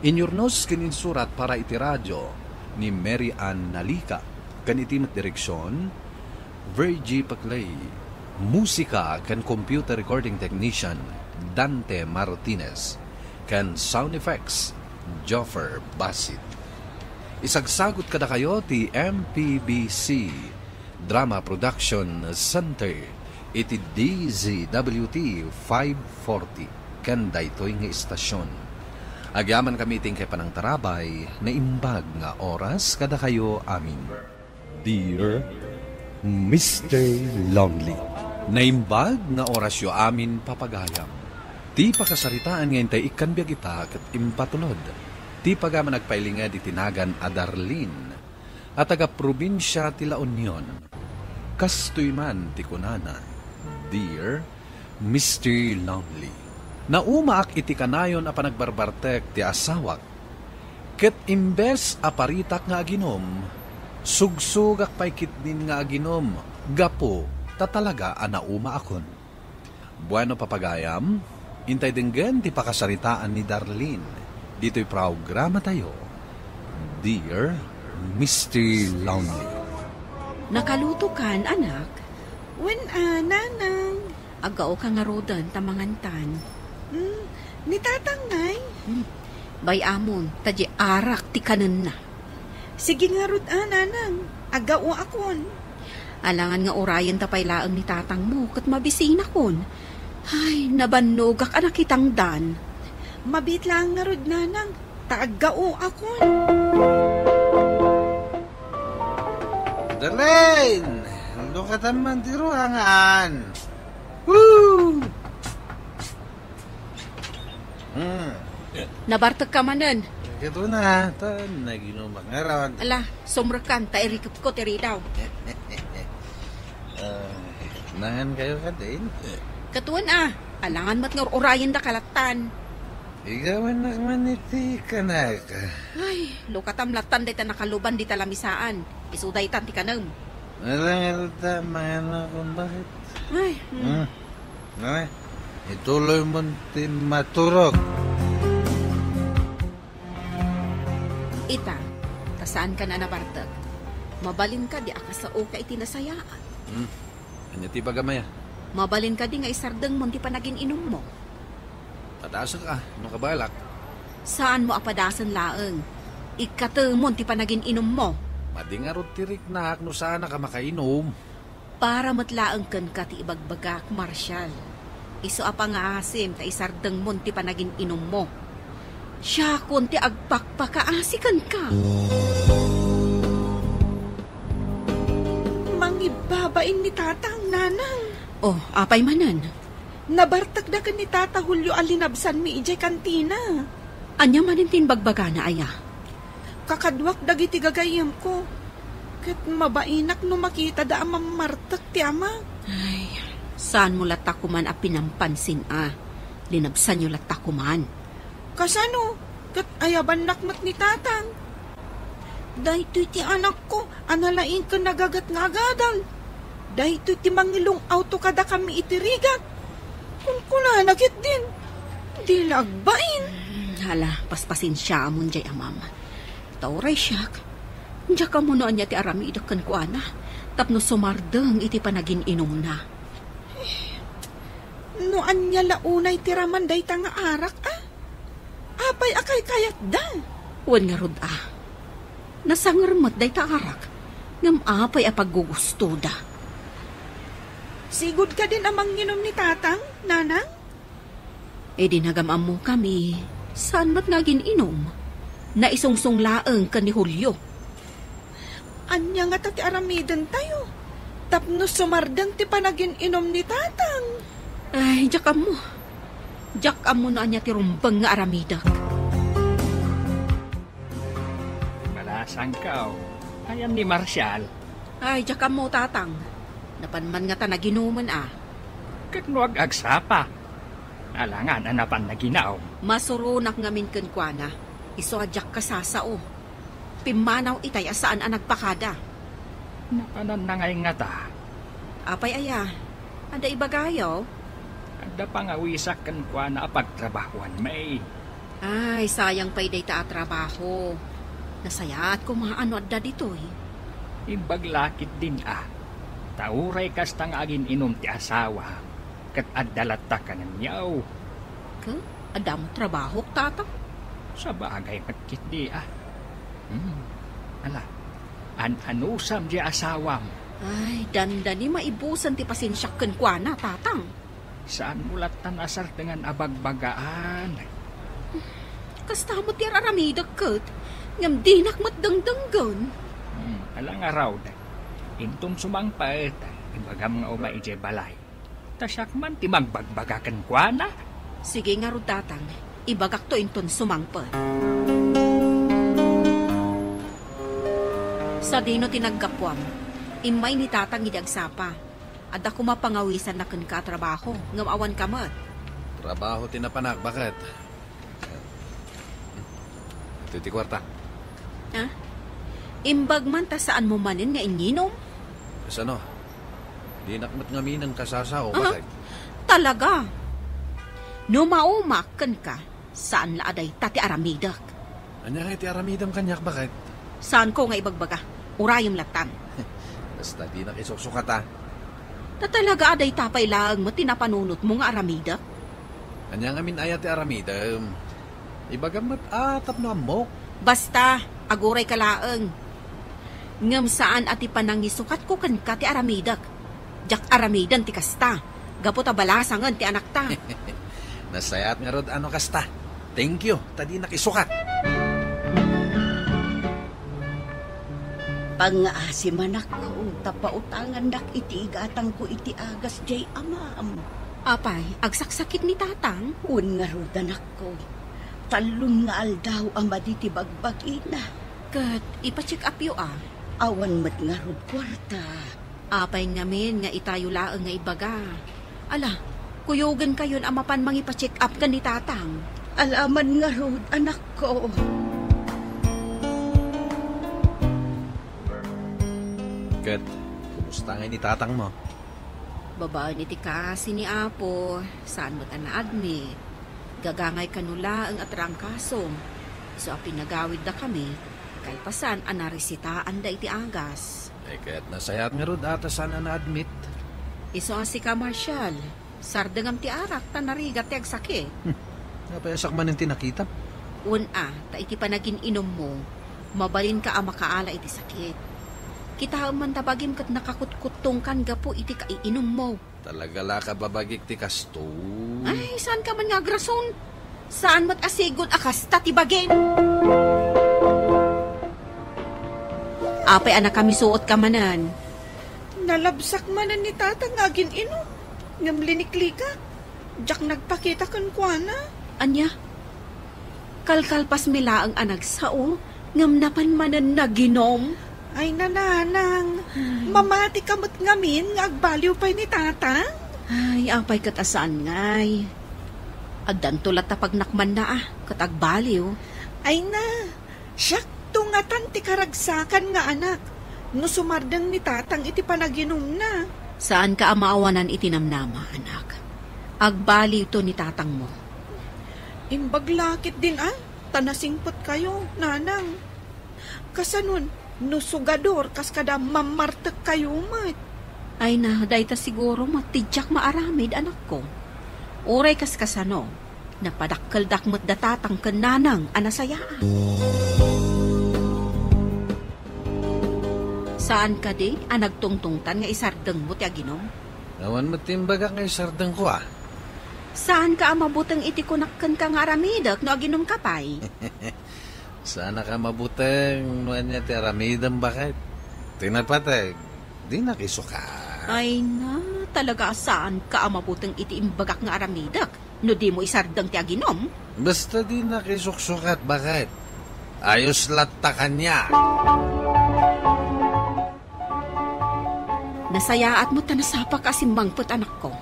Inyurnos ken insurat para iti radio ni Mary Ann Nalica, ken iti met direksion, Virgie Paclay. Musika ken computer recording technician, Dante Martinez. Ken sound effects, Joffer Basit. Isagsagut kadakayo ti M P B C Drama Production Center iti D Z W T five forty ken daytoy nga istasyon. Agyamankami iti inkay panangtarabay, naimbag nga oras kadakayo amin. Dear Mister Lonely. Naimbag nga orasyo amin, papagayam. Ti pakasaritaan nga intay ikkan biag ita ket impatulod ti pagayam a nagpailinged iti nagan a Darlene a taga-probinsia ti La Union. Kastoy man ti kunana, Dear Mister Lonely, naumaak iti kanayon a panagbarbartek ti asawak, ket imbes a paritak nga aginom, sugsugak pay ketdin nga aginom gapu ta talaga a naumaakon. Bueno, papagayam, intay denggen ti pakasaritaan ni Darlene ditoy programatayo, Dear Mister Lonely. Nakalutokan, anak? Wen a, nanang. Aggaoka ngaruden ta mangantan. Hmm, ni tatang ngay? Hmm. Bay-amon, ta di arak ti kanenna. Sige ngarud a, nanang. Aggaoakon. Alangan nga urayenta pay laeng ni tatangmo ket mabisinakon. Ay, nabannogak a nakitangdan. Mabiit laeng ngarud, nanang, ta aggaoakon. Darlene! Lukatan man ti ruangan. Woo! Hmm. Nabartek ka manen. Ket una, ta naginumak ngarud. Ala, sumrekkan, ta irikepko ti ridaw. Ah. Nangan kayo kadin? Ket wen a, alangan met nga ur-urayendaka lattan. Igawanak man iti kanaka. Ay, lukatam lattan dayta nakaluban dita lamisaan. Isu daytan ti kanem. Alangan ta mangan ako, bakit? Ay, hmm. Hmm. Ay, ituloy mo ti maturog. Ita, ta saanka a nabartek. Mabalin kadi a kasaoka iti nasayaat. Hmm. Ania ti ibagam aya? Mabalin kadi nga isardengmon ti panagin-inummo? Padasek a, no kabalak. Saanmo a padasen laeng. Ikkatemon ti panagin-inummo. Madi ngarud ti riknak no saanak a makainum. Para met laeng kenka ti ibagbagak, Marshall. Isu a pangaasim ta isardengmon ti panagin-inummo. Siakon ti agpakpakaasi kenka. Mangibabain ni Tatang, Nanang. Oh, apay manen? Nabartekda ken ni Tata Julio a linabsanmi idiay kantina. Ania manen ti imbagbagana, aya? Kakaduak dagiti gagayyemko, ket mabainak no makitada a mammartek ti ama. Ay, saanmo latta koman a pinampansin a. Linabsanyo latta koman. Kasano? Ket ayabannak met ni Tatang. Daytoy ti anakko a nalaing ken nagagat nga agadal. Daytoy ti mangilung-awto kadakami iti rigat. Kunkunana ketdin, dina agbain. Hmm, hala, paspasensiaamon diay amam. Ta uray siak, diak ammo no ania ti aramidek kenkuana tapno sumardeng iti panagin-inumna. No ania la unay ti raman dayta nga arak, a? Apay a kaykayatda? Wen ngarud a. Nasanger met dayta arak, ngem apay a paggugustoda? Sigud kadin a manginum ni Tatang, Nanang? Idi nagam-ammokami, saan met nga agin-inum? Naisungsong laeng ken ni Julio. Ania ngata ti aramidentayo tapno sumardeng ti panagin-inum ni Tatang? Ay, diak ammo. Diak ammo no ania ti rumbeng nga aramidek. Balasangko. Ayan ni Marshall. Ay, diak ammo, Tatang. Napan man ngata naginumen a. Ket no ag-agsapa, alangan a napan naginum. Masuronak ngamin kenkuana. Isu a diak kasasao. Pimmanaw itay a saan a nagpakada. Napananna ngay ngata. Apay aya? Adda ibagayo? Adda pangawisak kenkuana a pagtrabahuan, may. Ay, sayang pay dayta a trabaho. Nasayaat koma no adda ditoy. Imbag la ketdin a. Ta uray kasta nga agin-inum ti asawa, ket adda latta kanenyo. Ket adda met trabahok, Tatang? Sabagay met ketdi a. Hmm. Ala, an-anusam diay asawam. Ay, dandani maibusen ti pasensiak kenkuana, Tatang. Saanmo lattan a sardengan a bagbagaan? Kasta met ti ar-aramidek ket, ngem dinak met dengdenggen. Hmm, ala ngarud. Inton sumangpet, ibagam nga uma idiay balay. Ta siak man ti magbagbaga kenkuana. Sige ngarud, Tatang, ibagakto inton sumangpet. Sadino ti naggapuam? Immay ni Tatang idi agsapa. Adda koma pangawisanna kenka a trabaho, ngem awanka met. Trabaho ti napanak, baket. Iti ti kuarta. Ha? Imbag man ta saanmo manen nga inginum? Kasano? Dinak met ngaminen kasasao, aha, baket. Talaga? No maumak kenka, saan la a dayta ti aramidek. Ania nga iti aramidem kaniak, baket? Saanko nga ibagbaga. Urayem lattan. Basta dinak isuksukata. Ta talaga a dayta pay laeng met ti napanunotmo nga aramidek? Ania ngamin aya ti aramidem? Ibagam met a tapno ammok. Basta, agurayka laeng. Ngem saan a ti panangisukatko kenka ti aramidek. Diak aramiden ti kasta, gapu ta balasangen ti anakta. Nasayaat ngarud a no kasta. Thank you, ta dinak isukat. Pangngaasim, anakko, ta pautangannak iti igatangko iti agas diay amam. Apay, agsaksakit ni Tatang? Wen ngarud, anakko. Tallon nga aldaw a madi ti bagbagina. Ket ipa-check upyo a? Awan met ngarud kuarta. Apay ngamin nga itayo laeng nga ibaga? Ala, kuyogenkayon a mapan mangipa-check up ken ni Tatang. Alaman ngarud, anakko. Ket, kumusta ngay ni tatangmo? Babaen iti kaasi ni Apo, saan met a na-admit. Gagangay kano laeng a trangkaso. Isu a pinagawiddakami, kalpasan a naresitaanda iti agas. Ay, ket nasayaat ngarud a ta saan a na-admit. Isu a sika, Marshall, sardengam ti arak ta narigat ti agsakit. Hmm. Apay a sakmanen ti nakitam? Wen a, ta iti panagin-inummo, mabalinka a makaala iti sakit. Kitaem man ta bagim ket nakakutkuttongkan gapu iti kaiinummo. Talaga la kababagik ti kasto. Ay, saanka man nga agrason. Saan met a sigud a kasta ti bagim. Apay a nakamisuotka manen? Nalabsak manen ni Tatang nga agin-inum, ngem liniklikak. Diak nagpakita kenkuana. Ania? Kalkalpasmi laeng a nagsao, ngem napan manen naginom. Ay, nanang, ay, mamatika met ngamin nga agbaliw pay ni Tatang? Ay, apay ket a saan ngay. Addanto latta pagnakmanna a, ket agbaliw. Ay na, siak tungatan ti karagsakan nga anak, no sumardeng ni Tatang iti panaginumna. Saanka a maawanan iti namnama, anak. Agbaliwto ni Tatangmo. Imbag la ketdin a, ta nasingpetkayo, nanang. Kasanon, no sugador, kas kada mammartekkayo met? Ay na, dayta siguro met ti diak maaramid, anakko. Uray kas kasano, napadakkeldak met da Tatang ken Nanang a nasayaat. Saan kadi a nagtungtungtan nga isardengmo ti aginum? Awan met ti imbagak nga isardengko a. Saanka a mabuteng iti kunak kenka nga aramidek no aginumka pay? Saanak a mabuteng no ania ti aramidem, baket. Ti napateg, dinak isukat. Ay na, talaga a saanka a mabuteng iti imbagak nga aramidek no dimo isardeng ti aginum. Basta dinak isuksukat, baket. Ayos latta kaniak. Nasayaat met ta nasapaka a simmangpet, anakko.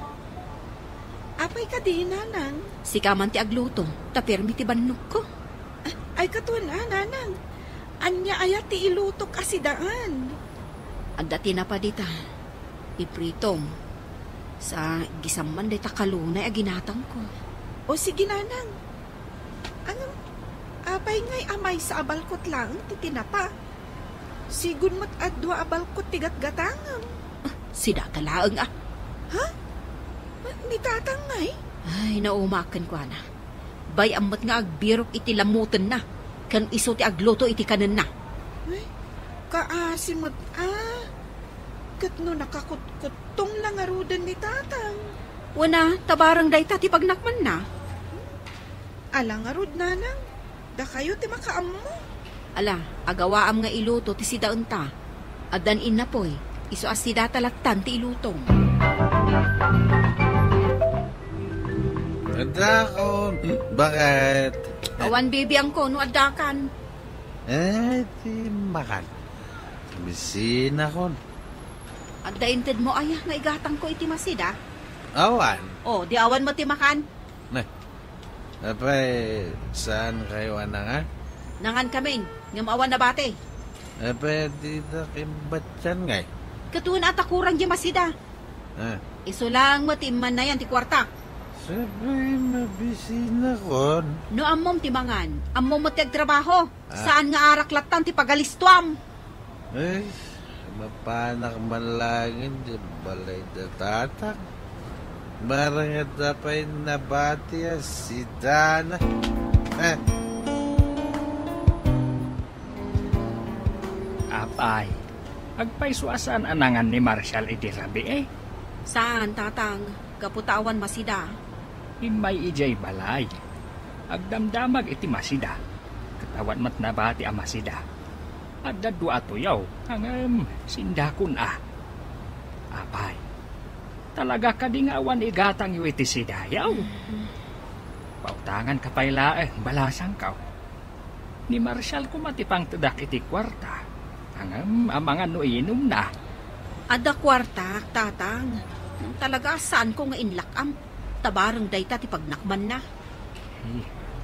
Apay kadi, nanang? Sika man ti agluto, ta permi ti bannogko. Ah, ay, katuan a, nanang. Ania aya ti ilutok a sidaan? Adda tinapa dita. Ipritom. Sa gisam man dayta kalunay a ginatangko. O sige, nanang. Ngem, apay ngay a maysa a balkot laeng ti tinapa? Sigud met a dua a balkot ti gatgatangem. Ah, si data laeng a. Ha? Ni tatang ngay? Ay, naumaak kenkuana. Bay-am met nga agbirok iti lamutenna, ken isu ti agluto iti kanenna. Ay, kaasi met a. Ket no nakakutkuttong la ngaruden ni tatang? Wen a, ta bareng dayta ti pagnakmanna. Ala ngarud, nanang, dakayo ti makaammo. Ala, agawaam nga iluto ti sidaenta. Addan innapoy, isu a sidata lattan ti ilutom. Adda ko, baket. Awan bibiangko no addakan. Ay, ti makan. Bisinakon. Adda intedmo aya nga igatangko iti masida? Awan. O, di awan met ti makan? Ne. Apay, saankayo a nangan? Nangankamin, ngem awan nabati. Apay, dida kimbatian ngay? Ket wen a ta kurang di masida. Ah. Isu laeng met ti immannayan ti kuarta. Sabay, mabisinakon. No ammom ti mangan, ammom met ti agtrabaho. Ah. Saan nga arak lattan ti pagalistuam? Ay, mapanak man laeng iti balay da tatang. Barang adda pay nabati a sidana. Eh. Apay, agpayso a saan a nangan ni Marshall iti rabii, eh? Saan, tatang. Gapu ta awan masida. Immay idiay balay. Agdamdamag iti masida. Ket awan met nabati a masida. Adda dua a tuyaw, ngem sindakon a. Apay, talaga kadi nga awan igatangyo iti sidayo? Pautanganka pay laeng, balasangko. Ni Marshall koma ti pangtedak iti kuarta. Ngem amangan no iinumna. Adda kuartak, Tatang. Talaga, saanko nga inlak-am. Ta bareng dayta ti pagnakmanna. Ay,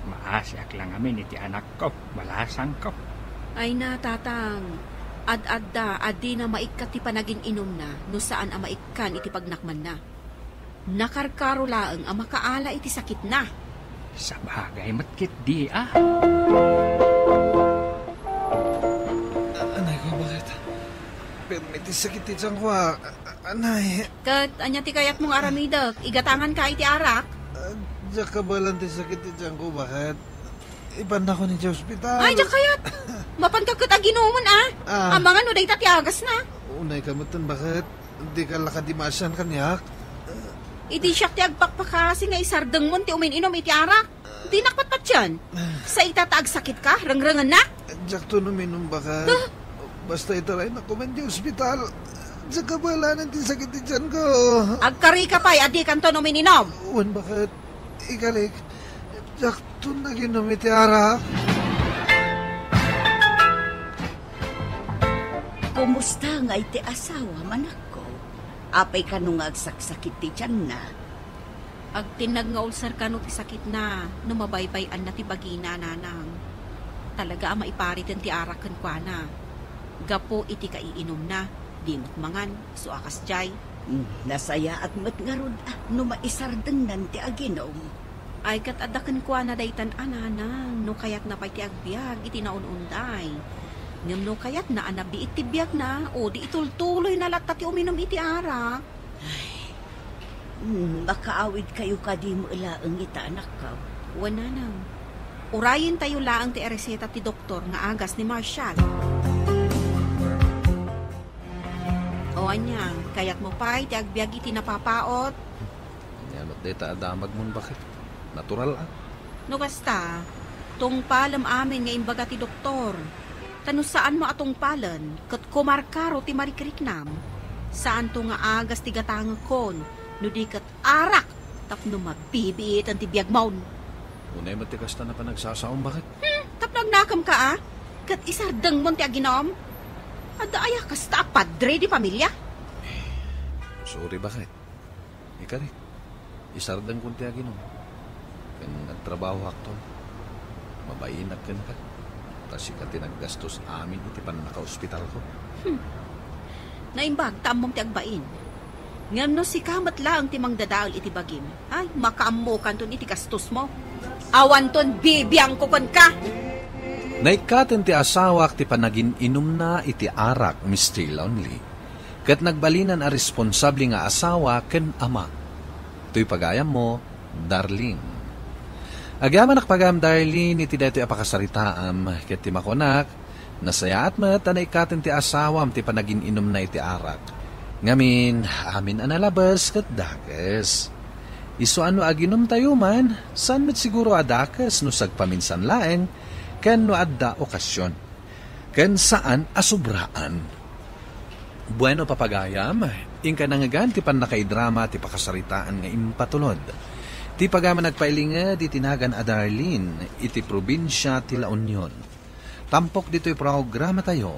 maasiak la ngamin iti anakko. Balasangko. Ay na, Tatang. Ad-adda a dina maikkat ti panagin-inumna no saan a maikkan iti pagnakmanna. Nakarkaro laeng a makaala iti sakitna. Sabagay met ketdi a. Anay ko, bakit? Permi ti sakit ti tiyan ko, ah. Anay. Ket ania ti kayatmo nga aramidek? Igatanganka iti arak? Ah, diak kabaelan ti sakit ti tiyan ko, bakit? Ipannako ni ospital. Ay, diak kayat. Mapanka ket aginomon, ah. Ah. Amangan no dayta ti agasna. Unay ka metten, bakit? Dika la kadi maasian kaniak? Idi siak ti agpakpakasi nga isardengmon ti umin-inum iti arak. Dinak patpatien. Sa ita ta agsakitka, rengrengennak? Diakton uminum, bakit? Huh? Basta itaraynakon man ti ospital. Diak kabaelan ti sakit ti tiyan ko. Agkarika pay a dikanton umin-inum. Wen, bakit? Ikari, diakton aginum iti arak. Kumusta ngay ti asawam, anakko? Apay kano nga agsaksakit ti tianna? Agtinnag nga ulser kano ti sakitna no mabaybay-anna ti bagina, nanang. Talaga a maipariten ti arak kenkuana. Gapu iti kaiinumna, di met mangan, isu a kasdiay. Hmm, nasayaat met ngarud, ah, no maisardengnan ti aginum. Ay, ket adda kenkuana daytan a, nanang, no kayatna pay ti agbiag iti naun-unday. Ngem no kayatna a nabiit ti biagna, o di itultuloyna latta ti uminum iti arak. Ay, hmm, makaawidkayo kadi met laeng ita, anakko? Wen, nanang. Urayentayo laeng ti ireseta ti doktor nga agas ni Marshall. O ania, kayatmo pay ti agbiag iti napapaot? Ania met dayta a damagmon, bakit? Natural, ah. No kasta, tungpalem amin nga imbaga ti doktor. Ta no saanmo a tungpalen, ket kumarkaro ti marikriknam, saanto nga agas ti gatangekon, no di ket arak tapno mabibiiten ti biagmon. Unay met ti kasta a panagsasaom, bakit? Hmm, tapno agnakemka, a? Ket isardengmon ti aginum? Adda aya kasta a padre di familia? Sorry, bakit? Ikari, isardengkon ti aginum. Ken agtrabahoakton. Mabainak kenka. Ta sika ti naggastos amin iti pannakaospitalko. Hmm. Naimbag ta ammom ti agbain. Ngem no sika met laeng ti mangdadael iti bagim, ay, makaammokanton iti gastosmo. Awanton bibiangko kenka. Naikkaten ti asawak ti panagin-inumna iti arak, Mister Lonely. Ket nagbalinan a responsable nga asawa ken ama. Toy pagayammo, Darlene. Agyamanak pagayam, Darlene, iti daytoy a pakasaritaam, ket ti makunak, nasayaat met a naikkaten ti asawam ti panagin-inumna iti arak. Ngamin, amin a nalabes ket dakes. Isu a no aginumtayo man, saan met siguro a dakes no sagpaminsan laeng, ken no adda okasyon. Ken saan a sobraan. Bueno, papagayam, inka nangngegan ti pannakaidrama ti pakasaritaan nga impatulod. Ti pagayam a nagpailinged iti nagan a Darlene iti probinsia ti La Union. Tampok ditoy programatayo,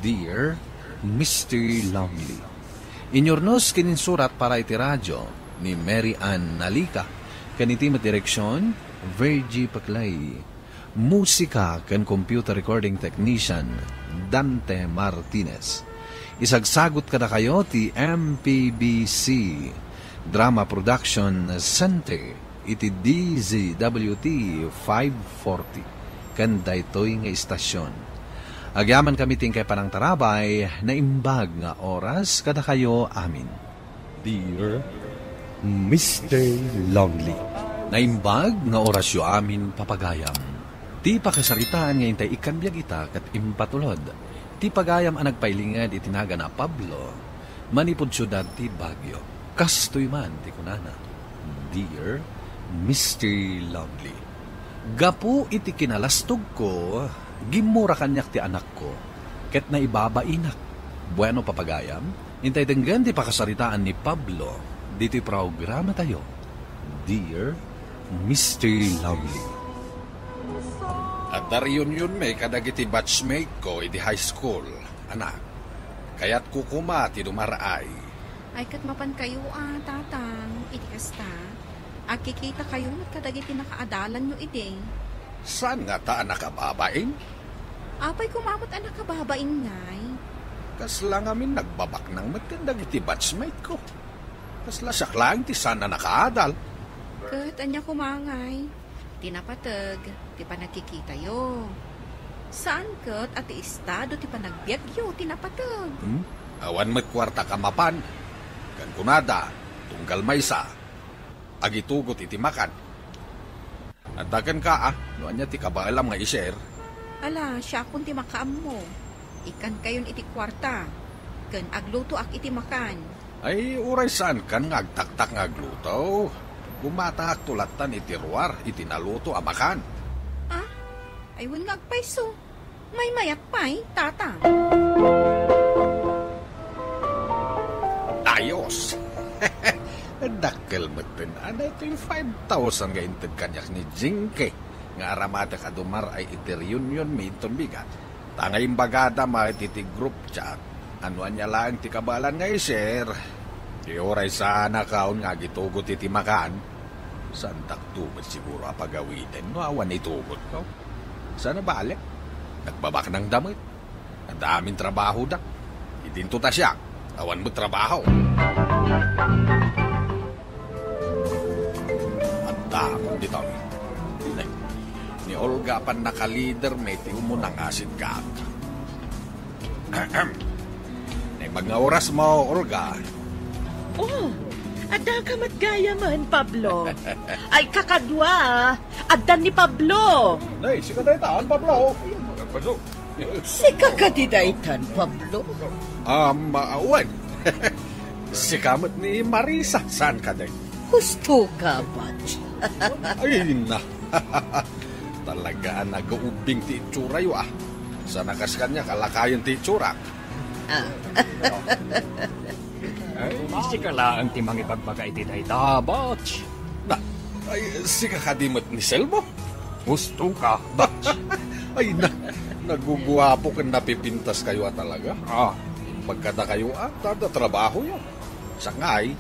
Dear Mister Lonely. Inyurnos ken insurat para iti radio ni Mary Ann Nalica, ken iti met direksion, Virgie Paclay. Musika ken computer recording technician, Dante Martinez. Isagsagut kadakayo ti M P B C Drama Production Center iti D Z W T five forty ken daytoy nga istasyon. Agyamankami ti inkay panangtarabay, naimbag nga oras kadakayo amin. Dear Mister Lonely. Naimbag nga orasyo amin, papagayam. Ti pakasaritaan nga intay ikkan biag ita ket impatulod. Ti pagayam a nagpailinged iti nagan a Pablo, manipud siudad ti Baguio. Kastoy man ti kunana, Dear Mister Lonely. Gapu iti kinalastogko, gimmura kaniak ti anakko, ket naibabainak. Bueno, papagayam, intay denggen ti pakasaritaan ni Pablo ditoy programatayo, Dear Mister Lonely. Adda reunionmi kadagiti batchmate ko idi high school, anak. Kayatko koma ti dumaraay. Ay, ket mapankayo a, Tatang, iti kasta, agkikitakayo met kadagiti nakaadalanyo idi. Saan ngata a nakababain? Apay koma met a nakababain ngay? Kasla ngamin nagbabaknang met ken dagiti batchmate ko. Kasla siak laeng ti saan a nakaadal. Ket ania koma ngay? Ti napateg, ti panagkikitayo. Saan ket a ti estado ti panagbiagyo ti napateg. Hmm? Awan met kuartak a mapan. Ken kunada, tunggal maysa, agitugot iti makan. Adda kenka, a, no ania ti kabaelam nga i-share? Ala, siakon ti makaammo. Ikkankayon iti kuarta, ken aglutoak iti makan. Ay, uray saankan nga agtaktak nga agluto. Gumataakto lattan iti ruar iti naluto a makan. Ah? Ay, wen nga agpayso. Maymayat pay, Tatang. Ayos! Dakkel metten a daytoy five thousand nga inted kaniak ni Jinky nga aramatek a dumar-ay iti reunion mi inton bigat. Ta nga imbagada met iti group chat, a no ania laeng ti kabaelan nga i-share. Ti uray saanakaon nga agitugot iti makan, saantakto met siguro a pagawiden no awan itugotko. Saan a bale, nagbabaknangda met. Adda amin trabahoda. Idinto ta siak, awan met trabaho. Adda, kundi tawi. Ni Olga apan nakalider met ti umuna nga asidgaak. Naimbag nga oras mo, Olga. Oh, adda ka met gayamen, Pablo. Ay, kakadua, adda ni Pablo. Nay, sika daytan, Pablo. Sika kadi daytan, Pablo? Um, ah, wen. Sika met ni Marisa, saan ka, day? Husto ka, Batch. Ay, na. Talaga a nag-uubbing ti itsurayo, ah. Sana kas kaniak a lakayen ti itsurak. Ah. Ay, sika laeng ti mangibagbaga iti dayta, Batch. Na, ay, sika kadi met ni Selmo? Husto ka, Batch. Ay, na, naguguapo ken napipintaskayo a talaga. Ah. Pagkadakayo, ah, tada trabahoyo. Saknay,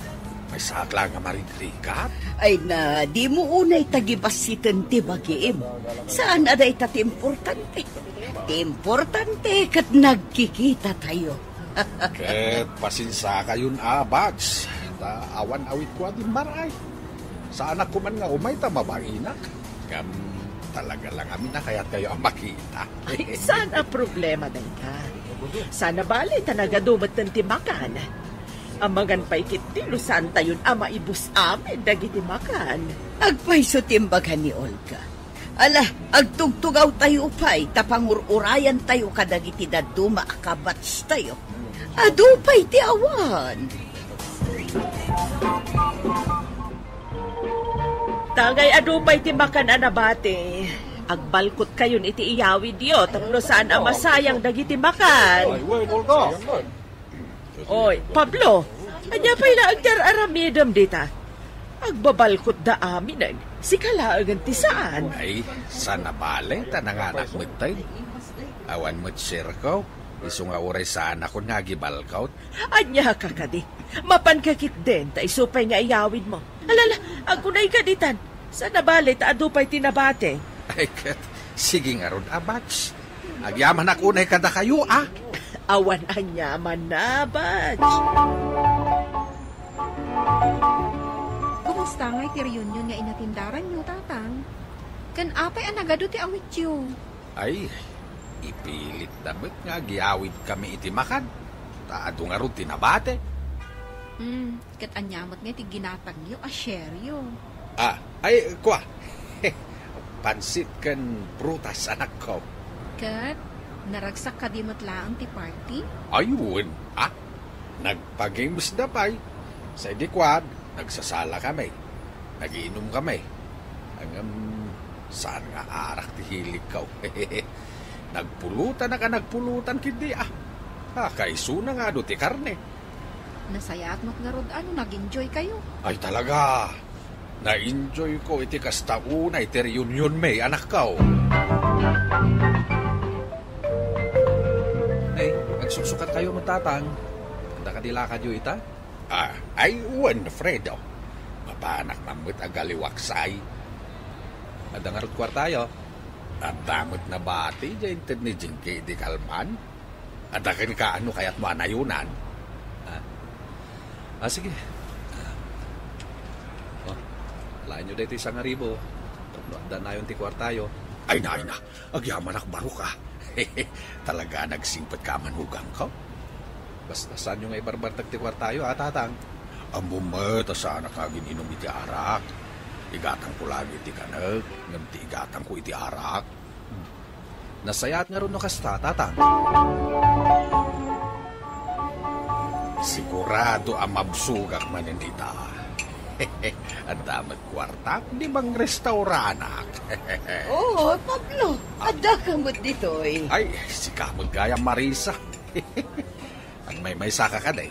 maysaak laeng a marigrigat. Ay na, dimo unay tagibassiten ti bagim. Saan a dayta ti importante. Ti importante ket nagkikitatayo. Ket pasensiakayon a, Batch. Ta awan awitko a dimmaray. Saanak koman nga umay ta mabainak. Ngem talaga la ngamin a kayatkayo a makita. Ay, saan a problema dayta. Saan a bale ta nagadu metten ti makan. Amangan pay ketdi no saantayon a maibus amin dagiti makan. Agpayso ti imbaga ni Olga. Ala, agtugtugawtayo pay ta pangur-urayantayo kadagiti dadduma a kabatchtayo. Adu pay ti awan. Dagiti adu pay ti makan a nabati. Agbalkotkayon iti iyawidyo tapno saan a masayang dagiti makan. Ay, wen, Olga. Oy, Pablo, ania pay laeng ti ar-aramidem dita? Agbabalkotda aminen, sika laengen ti saan. Ay, saan a bale ta nanganak metten. Awan met share ko, isu nga uray saanakon nga agibalkot. Ania ka kadi? Mapanka ketdin ta isu pay nga iyawidmo. Alala, agunayka ditan. Saan a bale ta adu pay ti nabati. Ay ket, sige ngarud a, Batch. Agyamanak unay kadakayo, a? Awan aniamanna, Batch. Kumusta ngay ti reunion nga inatindaranyo, Tatang? Ken apay a nagadu ti awityo? Ay, ipilitda met nga agyawidkami iti makan. Ta adu ngarud ti nabati. Hmm, ket ania met ngay ti ginatangyo a shareyo? Ah, ay, kua. Pansit ken prutas, anakko. Ket naragsak kadi met laeng ti party? Ay, wen, ah. Nagpa-gamesda pay. Sa idi kuan, nagsasalakami. Nagiinumkami. Ngem saan nga arak ti hiligko. Nagpulutan a nagpulutan ketdi, ah. Ah, kaisuna nga adu ti karne. Nasayaat met ngarud a no nag-enjoykayo. Ay, talaga. Na-enjoyko iti kasta unay ti reunionmi, anakko. Ay, Sukat kayo met, Tatang. Adda kadi lakadyo ita? Ah, ay, wen, Fredo. Mapanak man met agaliwaksay. Adda ngarud kuartayo? Adda met nabati, diay inted ni Jinky idi kalman. Adda kenka no kayatmo a nayonan. Ah. Ah, sige. Oh, alaenyo daytoy sangaribu. Tapno adda nayon ti kuartayo. Ay na, ay na. Agyamanak, barok a. Talaga a nagsingpetka a manugangko. Basta saanyo nga ibarbartek ti kuartayo, a, Tatang? Ammom met a saanak nga agin-inum iti arak. Igatangko laeng iti kanek, ngem ti igatangko iti arak. Nasayaat ngarud no kasta, Tatang. Sigurado a mabsogak manen ita. Adda met kuartak, di mangrestauranak. Oo, Pablo, adda ka met ditoy. Ay, sika met gayam, Marisa. Agmaymaysaka kadi?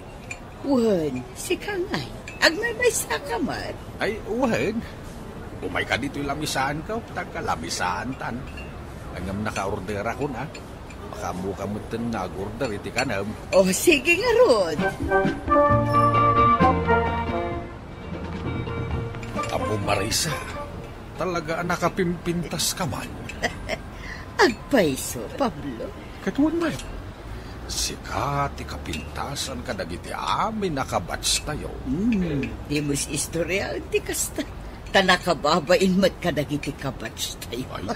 Wen, sika ngay, agmaymaysaka met? Ay, wen. Umayka ditoy lamisaanko, ta agkalamisaantan. Ngem nakaorderakon a. Makaammoka metten nga ag-order iti kanem. O, sige ngarud. Ammom, Marisa, talaga a nakapimpintaska man. Agpayso, Pablo. Ket wen met, sika ti kapintasan kadagiti amin a kabatchtayo. Hmm, dimo istoryaen ti kasta. Ta nakababain met kadagiti kabatchtayo. Ay,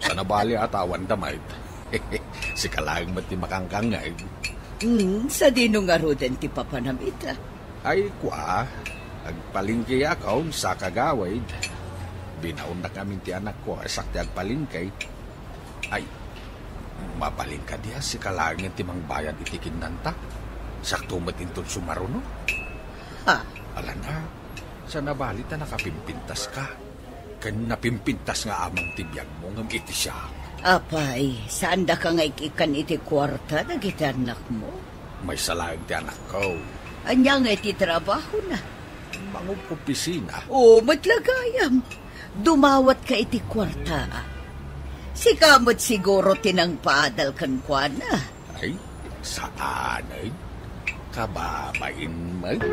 saan a bali a tawanda met. Sika laeng met ti makangkangngeg. Hmm, sadino ngaruden ti papanam ita? Ay, kua, agpalengkeak a unsa kagawid. Binaonnak ngamin ti anakko, a siak ti agpalengke. Ay, mabalin kadi a sika laengen ti mangbayad iti kinnanta? Siakto met inton sumaruno. Ha? Alana, saan a bali ta nakapimpintaska. Ken napimpintas nga amang ti biagmo ngem iti siak. Apay, saandaka nga ik-ikkan iti kuarta dagiti annakmo? Maysa laeng ti anakko. Ania nga iti trabahona? Mangub-opisina. O, met la gayam. Dumawatka iti kuarta. Sika met siguro ti nangpaadal kenkuana. Ay, saanen. Kababain met.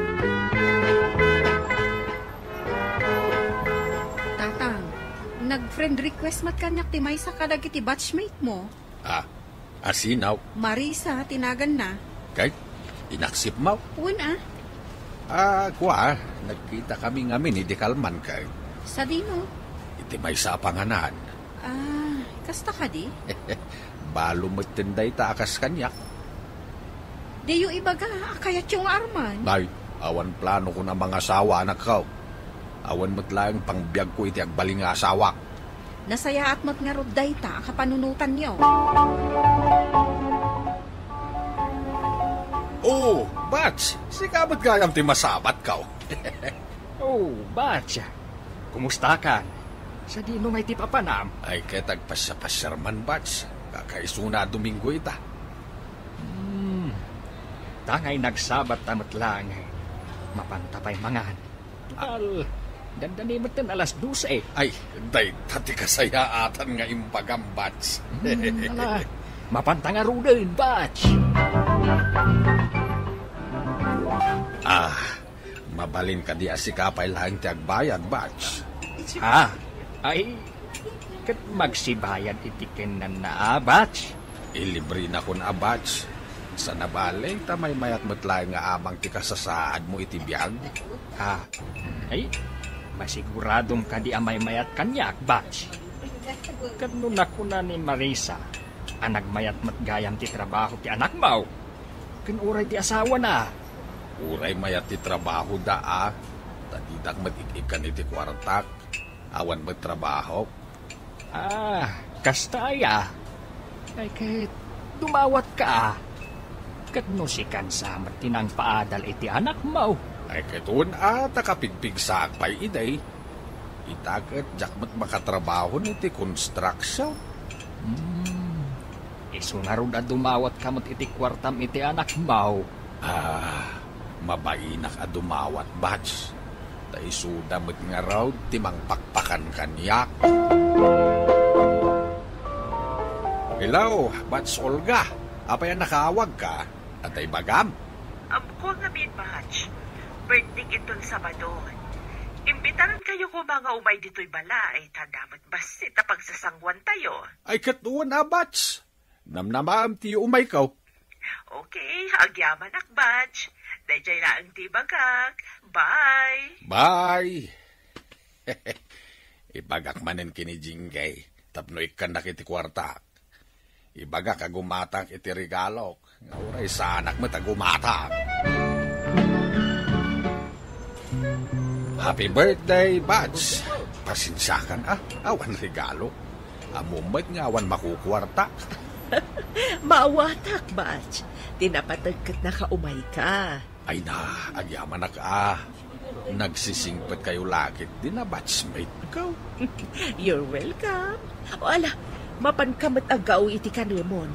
Tatang, nag-friend request met kaniak ti maysa kadagiti batchmate mo. Ah, asino? Marisa ti naganna. Kay, inaksip mo? Wen a. Ah, kua, nagkita kami ngamin idi kalman kay. Sadino? Iti maysa a panganan. Ah, kasta kadi? Balo metten dayta a kas kaniak. Diyo ibaga a kayatyo nga arman? Nay, awan planokon a mangasawa, anakko. Awan met laeng pangbiagko iti agbalin nga asawak. Nasayaat met ngarud dayta a kapanunotanyo. Oh, Bats, sika met gayam ti masabatko. Oh, Bats, kumustakan? Sadino ngay ti papanam? Ay, ket agpasiapasiar man, Bats. Kakaisuna a Domingo ita. Hmm. Tangay nagsabat ta met laeng. Mapanta pay mangan. Al, dandani metten alas dose. Ay, dayta ti kasayaatan nga imbagam, Bats. Hmm, ala, mapanta ngaruden, Bats. Ah, mabalin kadi a sika pay laeng ti agbayad, Bats? Ha? Ay, ket magsibayad iti kennanna a, Bats? Ilibrinakon a, Bats. Saan a bale, ta maymayat met laeng nga amang ti kasasaadmo iti biag. Ha? Ay, masiguradom kadi a maymayat kaniak, Bats? Ket no nakuna ni Marisa a nagmayat met gayam ti trabaho ti anakmo, ken uray ti asawana. Uray mayat ti trabahoda a, ta didak met ik-ikkan iti kuartak. Awan met trabahok. Ah, kasta aya? Ay, ket dumawatka a. Ket no sikan sa met ti nangpaadal iti anakmo? Ay, ket wen a, ta kapigpigsaak pay idi. Ita ket diak met makatrabaho iti construction. Hmm. Isu ngarud a dumawatka met iti kuartam iti anakmo. Ah, mabainak a dumawat, Bats. Ta isuda met ngarud ti mangpakpakan kaniak. Hello, Bats Olga. Apay a nakaawagka? Ata ibagam? Amko ngamin, Batch. Birthday inton Sabado. Imbitaran kayo koma nga umay ditoy balay, ta adda met bassit a pagsasanguan tayo. Ay, ket wen a, Batch. Namnamaem ti umayko. Okay, agyamanak, Batch. Daydiay laeng ti ibagak. Bye. Bye. Ibagak manen ken ni Jinggay tapno ikkannak iti kuartak. Ibagak a gumatak iti regalok, nga uray saanak met a gumatak. Happy birthday, Batch! Pasensiakan, a, awan regalo. Ammom met nga awan makukuartak. Maawatak, Batch. Ti napateg ket nakaumayka. Ay na, agyamanak a. Nagsisingpetkayo la ketdi a batchmate ko. You're welcome. O ala, mapanka met aggaw iti kanemon.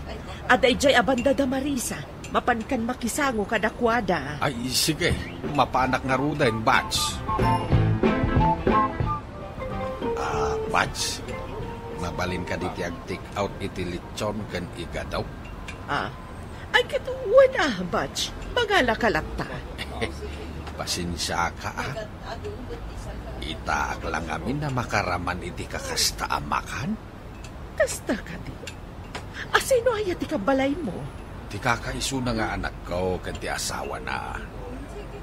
Adda idiay a banda da Marisa. Mapankan makisango kadakuada. Ay, sige. Mapanak ngaruden, Batch. Ah, Batch. Mabalin kadi ti ag-take out iti litson ken igado? Ah, ay, ket wen a, Batch. Magalaka latta. Pasensiaka, a. Itaak la ngamin a makaraman iti kakasta a makan? Kasta kadi? Asino aya ti kabalaymo? Ti kakaisuna nga anakko ken ti asawana.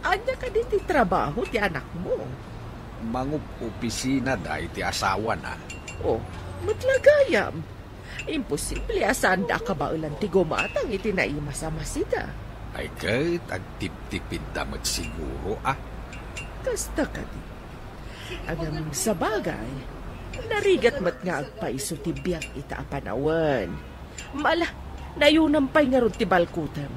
Ania kadi ti trabaho ti anakmo? Mangup-opisina da iti asawana. Oh, met la gayam. Imposible a saanda a kabaelan ti gumatang iti naimas a masida. Ay ket agtiptipidda met siguro, a. Kasta kadi? Ngem sabagay, narigat met nga agpayso ti biag ita a panawen. Ala, nayunam pay ngarud ti balkutem.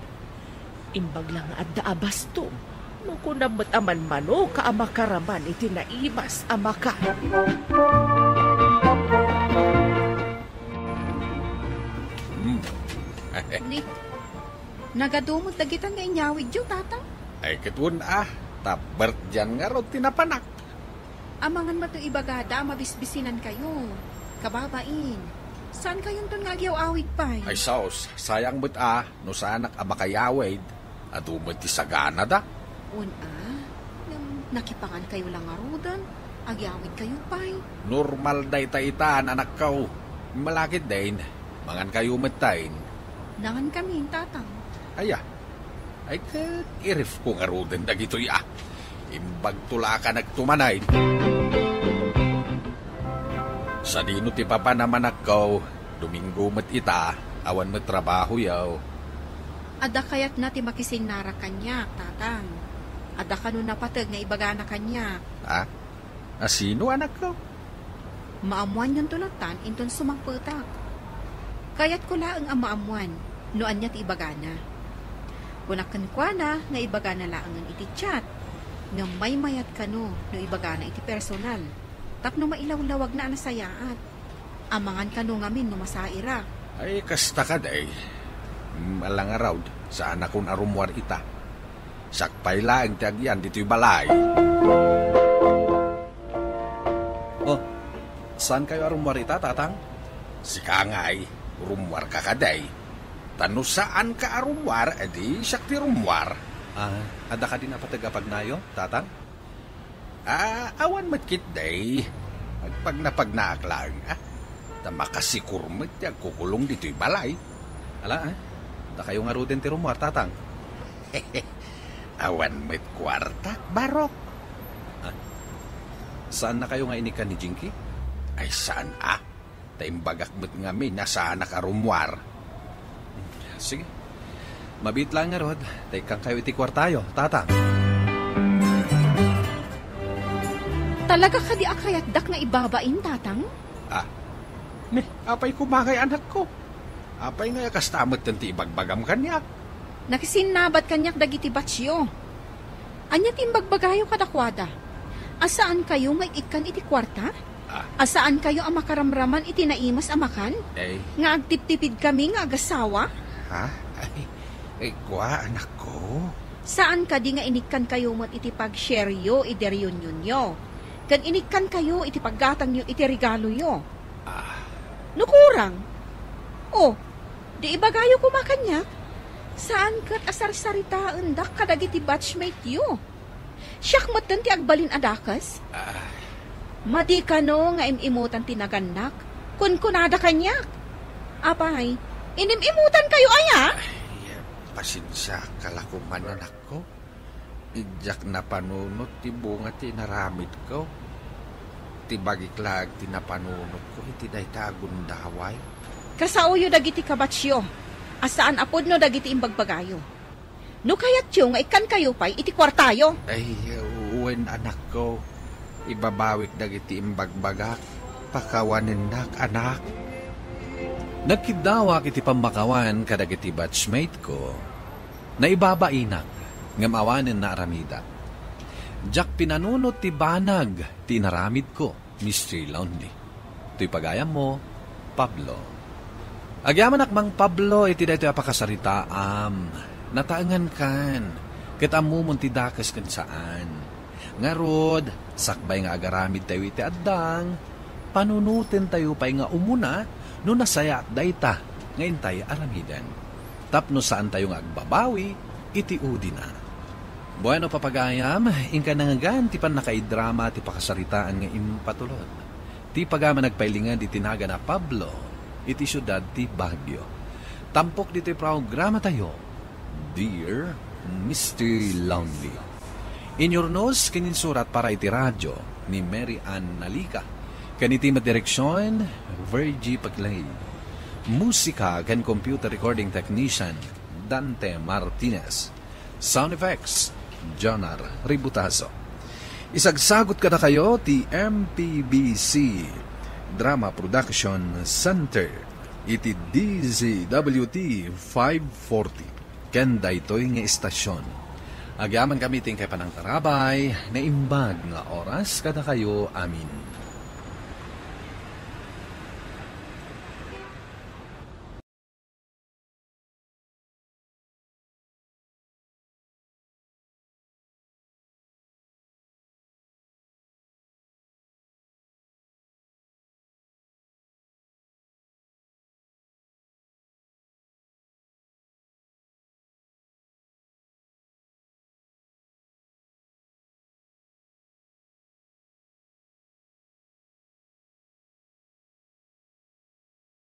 Imbag la nga adda a bastom, no kunam met a manmanoka a makaraman iti naimas a makan. Hmm. Ni, nagadu met dagita nga inyawidyo, Tatang? Ay, ket wen a, ta birthday-an ngarud ti napanak. Amangan met no ibagada a mabisbisinankayo. Kababain, saankayonton nga agyaw-awid pay? Ay, sus, sayang met a, no saanak a makayawid. Adu met ti saganada. Wen a, ngem nakipangankayo la ngaruden, agyawidkayo pay. Normal dayta itan, anakko. Malakit din, mangankayo metten. Nangankamin, Tatang. Aya, ay ket irifko ngaruden dagitoy a. Imbagto la a kanekto manen. Sadino ti papanam, anakko? Domingo met ita, awan met trabahoyo. Adda kayatna ti makisinnara kaniak, Tatang. Adda kano napateg nga ibagana kaniak. Ha? A sino, anakko? Maammuanyonto lattan inton sumangpetak. Kayatko laeng a maammuan no ania ti ibagana. Kunak kenkuana nga ibagana laengen iti chat, ngem maymayat kano no ibagana iti personal, tapno mailawlawagna a nasayaat. Amangan kano ngamin no masaira. Ay, kasta kadi. Mm, ala ngarud, saanakon a rummuar ita. Siak pay laeng ti agyan ditoy balay. Oh, saankayo a rummuar ita, Tatang? Sika ngay, rummuarka kadi. Ta no saanka a rummuar, edi siak ti rummuar. Ah, adda kadi napateg a pagnayo, Tatang? Ah, awan met ketdi. Agpagnapagnaak laeng, a. Ta makasikor met ti agkukulong ditoy balay. Ala, a. Dakayo ngaruden ti rummuar, Tatang. Awan met kuartak, Barok. Ah, saannakayo nga inikkan ni Jinky? Ay, saan a. Ta imbagak met ngamin a saanak a rummuar. Sige. Mabiit laeng ngarud, ta ikkankayo iti kuartayo, Tatang. Talaga kadi a kayatdak nga ibabain, Tatang? Ah. Ne, apay koma ngay, anakko? Apay ngay a kasta metten ti ibagbagam kaniak? Nakisinnabat kaniak dagiti batchyo. Ania ti imbagbagayo kadakuada? A saankayo nga ikkan iti kuarta? Ah. A saankayo a makaramraman iti naimas a makan? Eh. Nga agtiptipidkami nga agasawa? Ha? Ay, ay, kua, anakko. Saan kadi nga inikkankayo met iti pag-shareyo idi reunionyo? Ken inikkankayo iti paggatangyo iti regaloyo? Ah. No kurang? Oh, di ibagayo koma kaniak? Saan ket a sarsaritaendak kadagiti batchmate-yo. Siak metten ti agbalin a dakes. Ah. Madi kano nga im-imutan ti nagannak. Kunkunada kaniak. Apay, inim-imutankayo aya? Ay, pasensiaka la koman, anakko. Diak napanunot ti bunga ti inaramidko. Ti bagik laeng ti napanunotko iti dayta a gundaway. Kasaoyo dagiti kabatchyo, a saan a pudno dagiti imbagbagayo. No kayatyo nga ikkankayo pay iti kuartayo. Ay, wen, anakko, ibabawik dagiti imbagbagak. Pakawanennak, anak. Nagkiddawak iti pammakawan kadagiti batchmate-ko. Naibabainak, ngem awanen naaramidak. Diak pinanunot ti banag ti inaramidko, Mister Lonely. Toy pagayammo, Pablo. Agyamanak, Mang Pablo, iti daytoy a pakasaritaam. Nataengankan, ket ammomon ti dakes ken saan. Ngarud, sakbay nga agaramidtayo iti addang, panunotentayo pay nga umuna no nasayaat dayta nga intay aramiden, tapno saantayo nga agbabawi iti udina. Bueno, papagayam, inka nangngegan ti pannakaidrama ti pakasaritaan nga impatulod ti pagayam a nagpailinged iti nagan a Pablo iti siudad ti Baguio. Tampok ditoy programatayo, Dear Mister Lonely. Inyurnos ken insurat para iti radio ni Mary Ann Nalica, ken iti madireksion, Virgie Paglaid. Musika ken computer recording technician, Dante Martinez. Sound effects, Jonar Ributazo. Isagsagot kadakayo ti M P B C Drama Production Center iti D Z W T five forty. Ken daytoy nga istasion, agyamankami ti inkay panangtarabay, naimbag nga oras kadakayo amin.